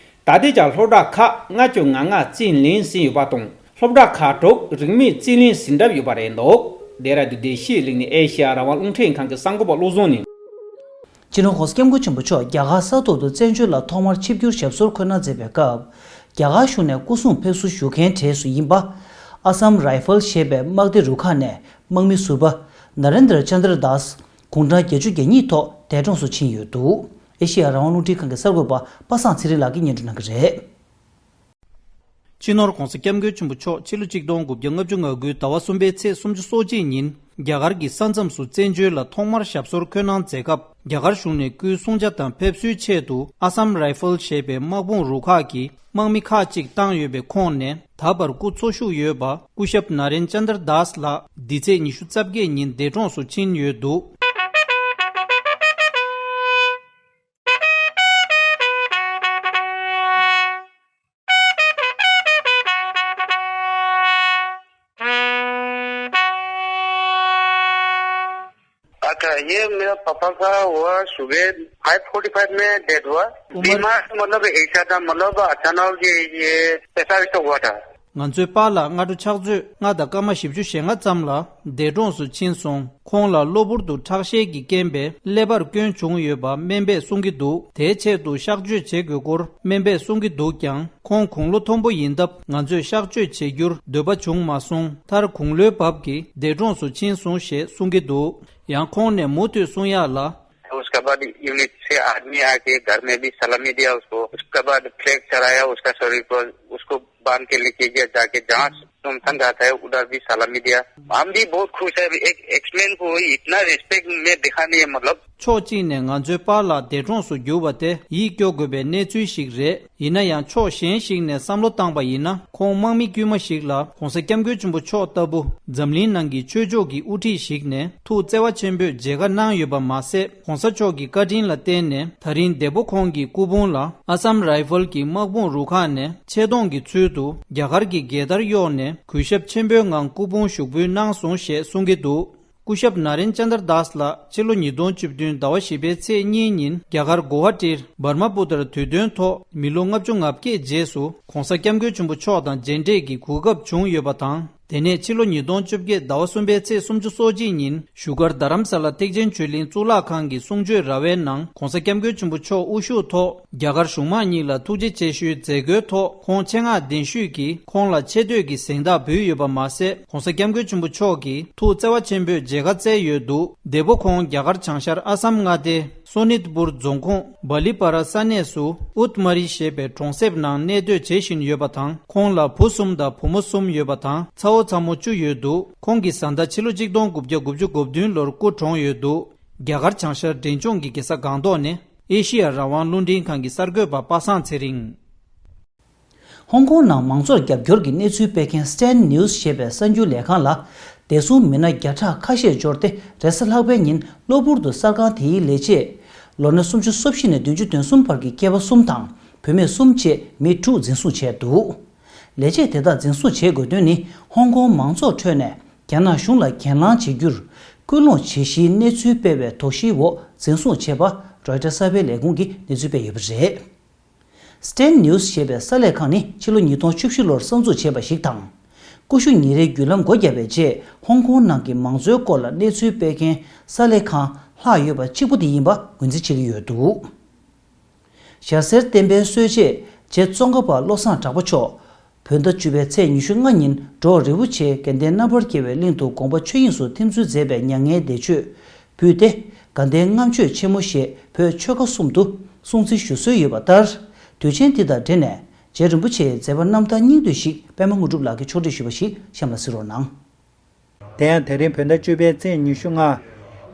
ད་ལྟའི་ཆར་སློབ་གྲྭ་ཁག་ལྔ་བཅུ་ང་ལྔ་རྩིས་ལེན་ཟིན་ཡོད་པ་དང་། སློབ་གྲྭ་ཁག་དྲུག་རིན་མེད་རྩིས་ལེན་ཟིན་གྲབས་ཡོད་པ་རེད་འདུག་ལྡེ་ར་ལྡུན་ལྡེ་ཤེས་གླིང་ནས་ཨེ་ཤེ་ཡ་རང་དབང་རླུང་འཕྲིན་ཁང་གི་གསར་འགོད་པ་བློ་བཟང་ནས། སྤྱི་ནོར་༸གོང་ས་༸སྐྱབས་མགོན་ཆེན་པོ་མཆོག་རྒྱ་གར་ས་ཐོག་ཏུ་བཙན་བྱོལ་ལ་ཐོག་མར་ཆིབས་བསྒྱུར་ཞབས་སོར་འཁོད་གནང་མཛད་པའི་སྐབས། རྒྱ་གར་གཞུང་ནས་སྐུ་སྲུང་ཕེབས་བསུ་ཞུ་མཁན་གྲས་སུ་ཡིན་པ། ཨ་སམ་རའི་ཧྥལ་ཞེས་པའི་དམག་སྡེ་རུ་ཁག་ནས་དམག་མི་ཟུར་པ་ན་རེན་དྲ་ཅན་དྲ་དཱས་དགུང་གྲངས་བརྒྱད་ཅུ་གྱ་གཉིས་ཐོག་འདས་གྲོངས་སུ་ཕྱིན་ཡོད་འདུག་ཨེ་ཤེ་ཡ་རང་དབང་རླུང་འཕྲིན་ཁང་གི་གསར་འགོད་པ་པ་སངས་ཚེ་རིང་ལགས་ཀྱིས་སྙན་སྒྲོན་གནང་གི་རེད། སྤྱི་ནོར་༸གོང་ས་༸སྐྱབས་མགོན་ཆེན་པོ་མཆོག་ཕྱི་ལོ་ཆིག་སྟོང་དགུ་བརྒྱ་ལྔ་བཅུ་ང་དགུ་ཟླ་བ་གསུམ་པའི་ཚེས་སུམ་ཅུ་སོ་གཅིག་ཉིན་རྒྱ་གར་གྱི་ས་མཚམས་སུ་བཙན་བྱོལ་ལ་ཐོག་མར་ཞབས་སོར་འཁོད་གནང་མཛད་སྐབས། རྒྱ་གར་གཞུང་ནས་སྐུའི་གསུང་ཆ་དང་ཕེབས་བསུའི་ཆེད་དུ་ཨ་སམ་རའི་ཧྥལ་ཞེས་པའི་དམག་དཔུང་རུ་ཁག་གི་དམག་མི་ཁག་ཅིག་བཏང་ཡོད་པའི་ཁོངས་ནས། ད་བར་སྐུ་འཚོ་བཞུགས་ཡོད་པ་སྐུ་ཞབས་ན་རེན་ཅན་དྲ་དཱས་ལགས་འདི་ཚེས་ཉི་ཤུ་རྩ་བརྒྱད་ཉིན་འདས་གྲོངས་སུ་ཕྱིན་ཡོད་འདུག अच्छा, ये मेरा पापा का हुआ सुबह फ़ाइव फ़ोर्टी फ़ाइव में डेथ हुआ। उम्र? बीमार, मतलब, ऐसा था, मतलब, अचानक ये, ये ऐसा, ऐसा हुआ था। ང་ཚོའི་པཱ་ལགས་སྔ་དྲོ་ཕྱག་ཚོད་ལྔ་དང་སྐར་མ་བཞི་བཅུ་ཞེ་ལྔ་ཙམ་ལ་འདས་གྲོངས་སུ་ཕྱིན་སོང་། ཁོང་ལ་གློ་བུར་དུ་ཁྲག་ཤེད་ཀྱི་རྐྱེན་པས་ཀླད་པར་སྐྱོན་བྱུང་ཡོད་པ་སྨན་པས་གསུང་གི་འདུག་དེའི་ཆེད་དུ་གཤག་བཅོས་བྱེད་དགོས་སྐོར་སྨན་པས་གསུང་གི་འདུག་ཀྱང་། ཁོང་དགུང་ལོ་མཐོན་པོ་ཡིན་སྟབས། ང་ཚོས་གཤག་བཅོས་བྱེད་རྒྱུར་འདོད་པ་བྱུང་མ་སོང་། མཐར་དགུང་ལོའི་བབ་ཀྱིས་འདས་གྲོངས་སུ་ཕྱིན་སོང་ཞེས་གསུང་གི་འདུག་ཡང་ཁོང་ནས་མུ་མཐུད་གསུང་ཡག་ལ། उसके बाद यूनिट से आदमी आके घर में भी सलामी दिया उसको। उसके बाद फ्लैग चढ़ाया उसका शरीर पर, उसको बांध के लेके गया, जाके जहाँ सुनसान रहता है उधर भी सलामी दिया। हम भी बहुत खुश है। एक एक्समैन को इतना रिस्पेक्ट मैं देखा नहीं है, मतलब। ཕྱོགས་གཅིག་ནས་ང་ཚོའི་པཱ་ལགས་འདས་གྲོངས་སུ་གྱུར་བ་དེ་ཡིད་སྐྱོ་དགོས་པའི་གནས་ཚུལ་ཞིག་རེད། ཡིན་ན་ཡང་ཕྱོགས་གཞན་ཞིག་ནས་བསམ་བློ་བཏང་པ་ཡིན་ན། ཁོང་དམག་མི་དཀྱུས་མ་ཞིག་ལ་༸གོང་ས་༸སྐྱབས་མགོན་ཆེན་པོ་མཆོག་ལྟ་བུ་འཛམ་གླིང་ནང་གི་ཆོས་ཕྱོགས་ཀྱི་དབུ་ཁྲིད་ཞིག་ནས་ཐུགས་བརྩེ་བ་ཆེན་པོས་མཇལ་ཁ་གནང་ཡོད་པ་མ་ཟད། ༸གོང་ས་མཆོག་གི་བཀའ་དྲིན་ལ་བརྟེན་ནས་ད་རིང་འདས་པོ་ཁོང་གི་སྐུ་ཕུང་ལ་ཨ་སམ་རའི་ཧྥལ་གྱི་དམག་དཔུང་རུ་ཁག་ནས་ཆེ་མཐོང་གི་ཚུལ་དུ་རྒྱ་གར་གྱི་རྒྱལ་དར་གཡོགས་ནས་གུས་ཞབས་ཆེན་པོའི་ངང་སྐུ་ཕུང་ཞུགས་འབུལ་གནང་སོང་ཞེས་གསུང་གི་འདུག་སྐུ་ཞབས་ན་རེན་ཅན་དྲ་དཱས་ལགས་ཕྱི་ལོ་ཉིས་སྟོང་བཅུ་བདུན་ཟླ་བ་བཞི་པའི་ཚེས་གཉིས་ཉིན་རྒྱ་གར་གོ་ཧ་ཊིར་བར་མ་པུ་ཏར་དུས་སྟོན་ཐོག་མི་ལོ་ལྔ་བཅུ་ང་བརྒྱད་རྗེས་སུ་༸གོང་ས་༸སྐྱབས་མགོན་ཆེན་པོ་མཆོག་དང་མཇལ་འཕྲད་ཀྱི་གོ་སྐབས་བྱུང་ཡོད་པ་དང་། དེ་ནས་ཕྱི་ལོ་ཉིས་སྟོང་བཅོ་བརྒྱད་ཟླ་བ་གསུམ་པའི་ཚེས་སུམ་ཅུ་སོ་གཅིག་ཉིན་བཞུགས་སྒར་རྡ་རམ་ས་ལ་ཐེག་ཆེན་ཆོས་གླིང་གཙུག་ལག་ཁང་གི་གསུང་ཆོས་ར་བའི་ནང་༸གོང་ས་༸སྐྱབས་མགོན་ཆེན་པོ་མཆོག་དབུ་བཞུགས་ཐོག་རྒྱ་གར་གཞུང་མང་གཉིས་ལ་ཐུགས་རྗེ་ཆེ་ཞུའི་མཛད་སྒོའི་ཐོག་ཁོང་ཆེད་མངགས་གདན་ཞུས་ཀྱིས་ཁོང་ལ་ཆེ་བསྟོད་ཀྱི་གཟེངས་རྟགས་འབུལ་ཡོད་པ་མ་ཟད། ༸གོང་ས་༸སྐྱབས་མགོན་ཆེན་པོ་མཆོག་གིས་ཐུགས་བརྩེ་བ་ཆེན་པོས་མཇལ་ཁ་བསྩལ་ཡོད་འདུག་འདས་པོ་ཁོང་རྒྱ་གར་བྱང་ཤར་ཨ་སམ་མངའ་སྡེ་སོ་ནིད་པུར་རྫོང་ཁོངས་བ་ལི་པ་ར་ས་གནས་སུ་ཨུད་མ་རི་ཞེས་པའི་གྲོང་གསེབ་ནང་གནས་སྡོད་བྱེད་བཞིན་ཡོད་པ་དང་། ཁོང་ལ་བུ་གསུམ་དང་བུ་མོ་གསུམ་ཡོད་པ་དང་། ཚ་བོ་ཚ་མོ་བཅུ་ཡོད་འདུག་ཁོང་གི་བཟའ་ཟླ་ཕྱི་ལོ་གཅིག་སྟོང་དགུ་བརྒྱ་དགུ་བཅུ་གོ་བདུན་ལོར་སྐུ་གྲོངས་ཡོད་འདུག་རྒྱ་གར་བྱང་ཤར་འབྲས་ལྗོངས་ཀྱི་རྒྱལ་ས་སྒང་ཏོག་ནས་ཨེ་ཤི་ཡ་རང་དབང་རླུང་འཕྲིན་ཁང་གི་གསར་འགོད་པ་པ་སངས་ཚེ་རིང་། ཧོང་ཀོང་ནང་མང་གཙོར་རྒྱབ་སྐྱོར་གྱི་གནས་ཚུལ་སྤེལ་མཁན་Stand News ཞེས་པའི་གསར་འགྱུར་ལས་ཁང་ལ། བདེ་སྲུང་མི་སྣ་བརྒྱ་ཕྲག་ཁ་ཤས་འབྱོར་ཏེ། རེས་གཟའ་ལྷག་པའི་ཉིན་གློ་བུར་དུ་གསར་ཁང་དེའི་ལས་བྱེད། ལོ་ན་སུམ་ཅུ་སོ་བཞི་ནས་བདུན་ཅུ་དོན་གསུམ་བར་གྱི་སྐྱེས་པ་གསུམ་དང་། བུད་མེད་གསུམ་བཅས་མི་དྲུག་འཛིན་བཟུང་བྱས་འདུག་ལས་བྱེད་དེ་དག་འཛིན་བཟུང་བྱེད་དགོས་དོན་ནི། ཧོང་ཀོང་མང་ཚོགས་ཁྲོད་ནས་རྒྱ་ནག་གཞུང་ལ་གྱེན་ལངས་བྱེད་རྒྱུར་སྐུལ་སློང་བྱེད་གཞིའི་གནས་ཚུལ་སྤེལ་བའི་དོགས་གཞིའི་འོག་འཛིན་བཟུང་བྱས་པ། རོའི་ཊར་གསར་སྤེལ་ལས་ཁུངས་ཀྱིས་གནས་ཚུལ་སྤེལ་ཡོད་པ་རེད། Stand News ཞེས་པའི་གསར་ལས་ཁང་ནི་ཕྱི་ལོ་ཉིས་སྟོང་བཅུ་བཞི་ལོར་གསར་འཛུགས་བྱས་པ་ཞིག་དང་། ཀུ་ཤུ་ཉིན་རེའི་བརྒྱུད་ལམ་སྒོ་བརྒྱབ་པའི་རྗེས། ཧོང་ཀོང་ནང་གི་མང་གཙོའི་སྐོར་ལ་གནས་ཚུལ་སྤེལ་མཁན་གསར་ལས་ཁང་ལྷག་ཡོད་པ་གཅིག་པུ་དེ་ཡིན་པ་ངོས་འཛིན་བྱེད་ཀྱི་ཡོད་འདུག་ཞྭ་སེར་བསྟན་པའི་སྲོལ་འབྱེད་རྗེ་ཙོང་ཁ་པ་བློ་བཟང་གྲགས་པ་མཆོག་བོད་ཟླ་བཅུ་པའི་ཚེས་ཉི་ཤུ་ལྔ་ཉིན་འབྲོག་རི་བོ་ཆེའི་དགའ་ལྡན་རྣམ་པར་རྒྱལ་བའི་གླིང་དུ་དགོངས་པ་ཆོས་དབྱིངས་སུ་ཐིམ་ཚུལ་མཛད་པའི་མྱ་ངན་འདས་མཆོད་ཕུལ་ཏེ། དགའ་ལྡན་ལྔ་མཆོད་ཆེན་མོ་ཞེས་བོད་ཆོལ་ཁ་གསུམ་དུ་སྲུང་བརྩི་ཞུ་སྲོལ་ཡོད་པ་ལྟར། དུས་ཆེན་འདི་དང་འབྲེལ་ནས་རྗེ་རིན་པོ་ཆེའི་མཛད་པ་རྣམ་ཐར་སྙིང་བསྡུས་ཤིག་པད་མ་དངོས་གྲུབ་ལགས་ཀྱིས་ཕྱོགས་སྒྲིག་ཞུས་པ་ཞིག་གཤམ་ལ་གཟིགས་རོགས་གནང་། དེ་ཡང་དེ་རིང་བོད་ཟླ་བཅུ་པའི་ཚེས་ཉི་ཤུ་ལྔ།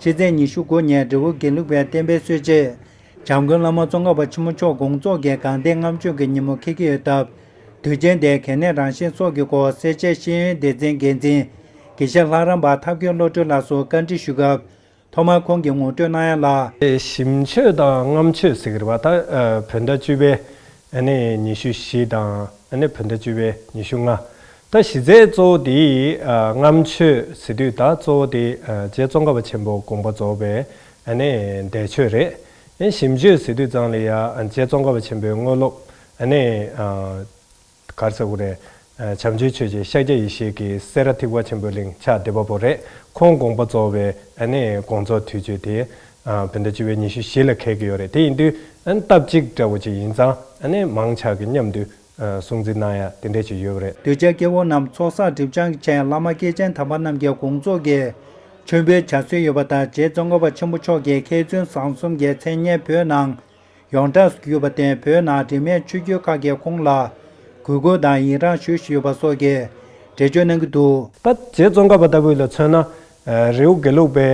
ཕྱི་ཚེས་ཉི་ཤུ་དགུ་ཉིན་འབྲས་སྤུངས་དགེ་ལུགས་པའི་བསྟན་པའི་སྲོལ་འབྱེད་འཇམ་མགོན་བླ་མ་ཙོང་ཁ་པ་ཆེན་པོ་མཆོག་དགོངས་རྫོགས་ཀྱི་དགའ་ལྡན་ལྔ་མཆོད་ཀྱི་ཉིན་མོ་འཁེལ་གྱི་ཡོད་སྟབས། དུས་ཆེན་དེའི་གལ་གནད་རང་བཞིན་སོགས་ཀྱི་སྐོར་སེར་བྱེས་ཤེས་ཡོན་སྡེ་ཚན་འགན་འཛིན་དགེ་བཤེས་ལྷ་རམས་པ་ཐབས་མཁས་བློ་གྲོས་ལགས་སུ་བཀའ་འདྲི་ཞུས་སྐབས། ཐོག་མར་ཁོང་གིས་ངོ་སྤྲོད་གནང་ཡ་ལ། ཞིམ་མཆོད་དང་ལྔ་མཆོད་ཟེར་གྱི་རེད་པ། ད་བོད་ཟླ་བཅུ་པའི་ཨ་ནི་ཉི་ཤུ་བཞི་དང་ཨ་ནི་བོད་ཟླ་བཅུ་པའི་ཉི་ཤུ་ལྔ། ད་གཞི་རྩའི་གཙོ་བོ་དེ་ལྔ་མཆོད་ཟེར་དུས། ད་གཙོ་བོ་དེ་རྗེ་ཙོང་ཁ་པ་ཆེན་པོ་དགོངས་པ་རྫོགས་པའི་ཨ་ནི་འདས་མཆོད་རེད། ཨ་ཞིམ་མཆོད་ཟེར་དུས་ཙང་ལ་ཡ་རྗེ་ཙོང་ཁ་པ་ཆེན་པོའི་དངོས་སློབ་ཨ་ནི། ག་རེ་ཟེར་དགོས་རེད། བྱམས་ཆོས་ཆོས་ཀྱི་ཤཱཀྱ་ཡེ་ཤེས་ཀྱི་སེ་ར་ཐེག་པ་ཆེན་པོའི་གླིང་ཕྱག་བདེ་བ་པོ་རེད། ཁོང་དགོངས་པ་རྫོགས་པའི་ཨ་ནི་དགོངས་རྫོགས་དུས་ཚོད་དེ་བོད་ཟླ་བཅུ་པའི་ཉི་ཤུ་བཞི་ལ་འཁེལ་གྱི་ཡོད་རེད། དེ་ཡིན་དུས་ཨ་ནི་སྟབས་གཅིག་འདྲ་བོ་ཅིག་ཡིན་ཙང་ཨ་ནི་མང་ཆ་གི་མཉམ་དུ་སྲུང་བརྩི་གནང་ཡ་དེ་འདྲས་ཅིག་ཡོད་པ་རེད། གདུལ་བྱ་སྐྱེ་བོ་རྣམས་ཚོགས་བསགས་སྒྲིབ་སྦྱང་གི་ཆེད་བླ་མ་སྐྱེས་ཆེན་དམ་པ་རྣམས་ཀྱི་དགོངས་རྫོགས་ཀྱི་མཆོད་འབུལ་བྱ་སྲོལ་ཡོད་པ་དང་། རྗེ་ཙོང་ཁ་པ་ཆེན་པོ་མཆོག་གིས་མཁས་བཙུན་བཟང་གསུམ་གྱི་མཚན་སྙན་བོད་ནང་ཡོངས་གྲགས་སུ་གྱུར་པར་བརྟེན། བོད་ནང་དྲི་མེད་ཆོས་བརྒྱུད་ཁག་གི་ཁོངས་ལ་གུས་བཀུར་དང་ཡི་རངས་ཞུ་བཞིན་ཡོད་པ་སོགས་ཀྱི་འགྲེལ་བརྗོད་གནང་གི་འདུག་ད་རྗེ་ཙོང་ཁ་པ་ལྟ་བུ་ལ་མཚོན་ན། རི་བོ་དགེ་ལུགས་པའི་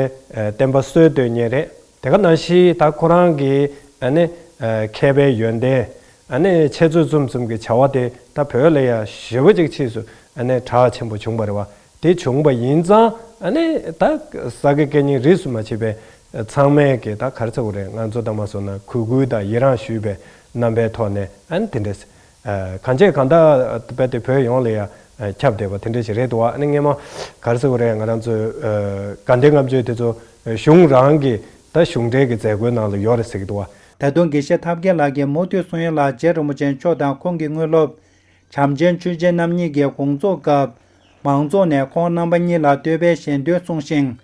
བསྟན་པ་སྲོལ་གཏོད་མཁན་རེད། དེ་ག་ནང་བཞིན་ད་ཁོ་རང་གི་ཨ་ནི་མཁས་པའི་ཡོན་ཏན་ཨ་ནི་འཆད་རྩོད་རྩོམ་གསུམ་གྱི་བྱ་བ་དེ་ད་བོད་ལ་ཡ་ཞེ་པོ་ཅིག་ཕྱིས་སུ་ཨ་ནི་གྲགས་ཆེན་པོ་བྱུང་བ་རེད་བ། དེ་བྱུང་བ་ཡིན་ཙང་ཨ་ནི་ད་ས་དགེ་བསྐལ་གཉིས་རིས་སུ་མ་ཆད་པའི་ཚང་མས་ཀྱི་ད་ག་རེ་ཟེར་དགོས་རེད། ང་ཚོ་ད་མ་སོང་ན་གུས་བཀུར་དང་ཡི་རངས་ཞུས་པའི་རྣམ་པའི་ཐོག་ནས་ཨ་ནི་དེ་འདྲས། གང་བྱས་གང་ལྟར་རྦད་དེ་བོད་ཡོངས་ལ་ཡང་ཁྱབ་བསྡད་པ་དེ་འདྲ་ཞིག་རེད་འདུག་བ། ཨ་ནི་སྔས་མ་ག་རེ་ཟེར་དགོས་རེད། ང་རང་ཚོའི་དགའ་ལྡན་ལྔ་མཆོད་དེ་ཚོ་གཞུང་རང་གི་ད་གཞུང་འབྲེལ་གྱི་མཛད་སྒོའི་ནང་ལ་ཡོད་རེད་ཟེར་གྱི་འདུག་བ། ད་དུང་དགེ་བཤེས་ཐབས་མཁས་ལགས་ཀྱིས་མུ་མཐུད་གསུང་ཡ་ལ། རྗེ་རིན་པོ་ཆེ་མཆོག་དང་ཁོང་གི་དངོས་སློབ་བྱམས་ཆེན་ཆོས་རྗེ་རྣམ་གཉིས་ཀྱི་དགོངས་རྫོགས་སྐབས་མང་ཚོགས་ནས་ཁོང་རྣམ་པ་གཉིས་ལ་བསྟོད་པའི་ཞལ་འདོན་གསུངས་ཤིང་།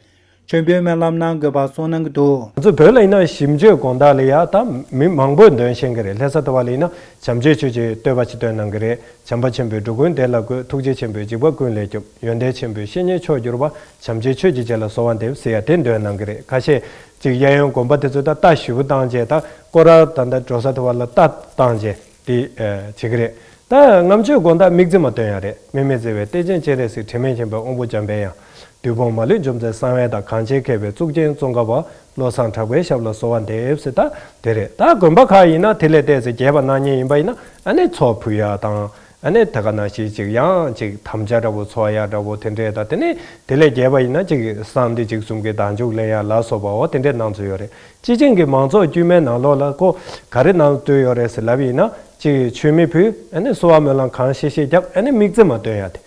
མཆོད་འབུལ་སྨོན་ལམ་གནང་དགོས་པ་གསུངས་གནང་གི་འདུག་ང་ཚོ་བོད་ལ་ཡིན་ན་ཞིབ་མཆོད་དགོང་དག་ལ་ཡ་ད་མི་མང་པོས་འདོན་ཤེས་ཀྱི་རེད། ལྷ་ས་ལྟ་བུ་ལ་ཡིན་ན་བྱམས་ཆོས་ཆོས་ཀྱི་བསྟོད་པ་ཅིག་བཏོན་གནང་གི་རེད། བྱམས་པ་ཆེན་པོའི་འགྲོ་ཀུན་བདེ་ལ་འགོད། ཐུགས་རྗེ་ཆེན་པོའི་འཇིགས་པ་ཀུན་ལས་སྐྱོབ། ཡོན་ཏན་ཆེན་པོའི་བཤེས་གཉེན་མཆོག་གྱུར་པ། བྱམས་ཆེན་ཆོས་ཀྱི་རྗེ་ལ་གསོལ་བ་འདེབས་ཟེར་ཡ་དེ་འདོན་གནང་གི་རེད། ཁ་ཤས་ཅིག་གཡས་གཡོན་དགོན་པ་དེ་ཚོ་ད་རྟ་ཞེ་པོ་བཏང་བྱས་ད་སྐོར་ར་ད་ད་འགྲོ་ས་ལྟ་བུ་ལ་རྟ་བཏང་བྱས། དེ་བྱེད་ཀྱི་རེད། ད་ལྔ་མཆོད་དགོང་དག་དམིགས་བརྩེ་མ་སྟོན་ཡ་རེད། དམིགས་མེད་བརྩེ་བའི་གཏེར་ཆེན་སྤྱན་རས་གཟིགས། དྲི་མེད་མཁྱེན་པའི་དབང་པོ་འཇམ་པའི་དབྱངས། བདུད་དཔུང་མ་ལུས་འཇོམས་མཛད་གསང་བའི་བདག། གངས་ཅན་མཁས་པའི་གཙུག་རྒྱན་ཙོང་ཁ་པ། བློ་བཟང་གྲགས་པའི་ཞབས་ལ་གསོལ་བ་འདེབས་ཟེར་ད་དེ་རེད། ད་དགོན་པ་ཁག་ཡིན་ན་དེ་ལས་ཏོག་ཙམ་རྒྱས་པ་གནང་མཁན་ཡིན་པ་ཡིན་ན་ཨ་ནི་ཚོགས་ཕུལ་ཡ་དང་། ཨ་ནི་དེ་ག་ནང་བཞིན་ཅིག་ཡང་ཅིག་དམ་བཅའ་འདྲ་བོ་ཚོགས་ཡ་འདྲ་བོ་དེ་འདྲས་དང་། དེ་ནས་དེ་ལས་རྒྱས་པ་ཡིན་ན་ཅིག་གསང་བདེ་འཇིགས་གསུམ་གྱི་བདག་འཇུག་ལེན་ཡ་ལ་སོགས་པ་འོ་དེ་འདྲས་གནང་ཚུལ་ཡོད་རེད། སྤྱི་བྱིངས་ཀྱི་མང་ཚོགས་དཀྱུས་མའི་ནང་ལོགས་ལ་ཁོ་ག་རེ་གནང་སྲོལ་ཡོད་རེད་ཟེར་ལབ་ཡིན་ན། གཅིག་མཆོད་མེ་ཕུལ། ཨ་ནི་གསོལ་བ་སྨོན་ལམ་གང་ཤེས་ཤེས་བརྒྱབ། ཨ་ནི་དམིགས་བརྩེ་མ་སྟོན་ཡ་དེ།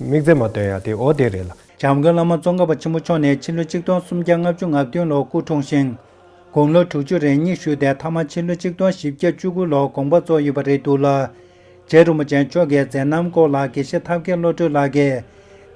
དམིགས་བརྩེ་མ་སྟོན་ཡ་དེ་འོ་དེ་རེད་ལ། བྱམས་མགོན་བླ་མ་ཙོང་ཁ་པ་ཆེན་པོ་མཆོག་ནི་ཕྱི་ལོ་ཆིག་སྟོང་སུམ་བརྒྱ་ལྔ་བཅུ་ང་བདུན་ལོར་སྐུ་འཁྲུངས་ཤིང་། དགུང་ལོ་དྲུག་ཅུ་རེ་གཉིས་བཞུགས་ཏེ་ཐ་མ་ཕྱི་ལོ་ཆིག་སྟོང་བཞི་བརྒྱ་བཅུ་དགུ་ལོར་དགོངས་པ་རྫོགས་ཡོད་པ་རེད་འདུག་ལ། རྗེ་རིན་པོ་ཆེ་མཆོག་གི་མཛད་རྣམ་སྐོར་ལ་དགེ་བཤེས་ཐབས་མཁས་བློ་གྲོས་ལགས་ཀྱིས་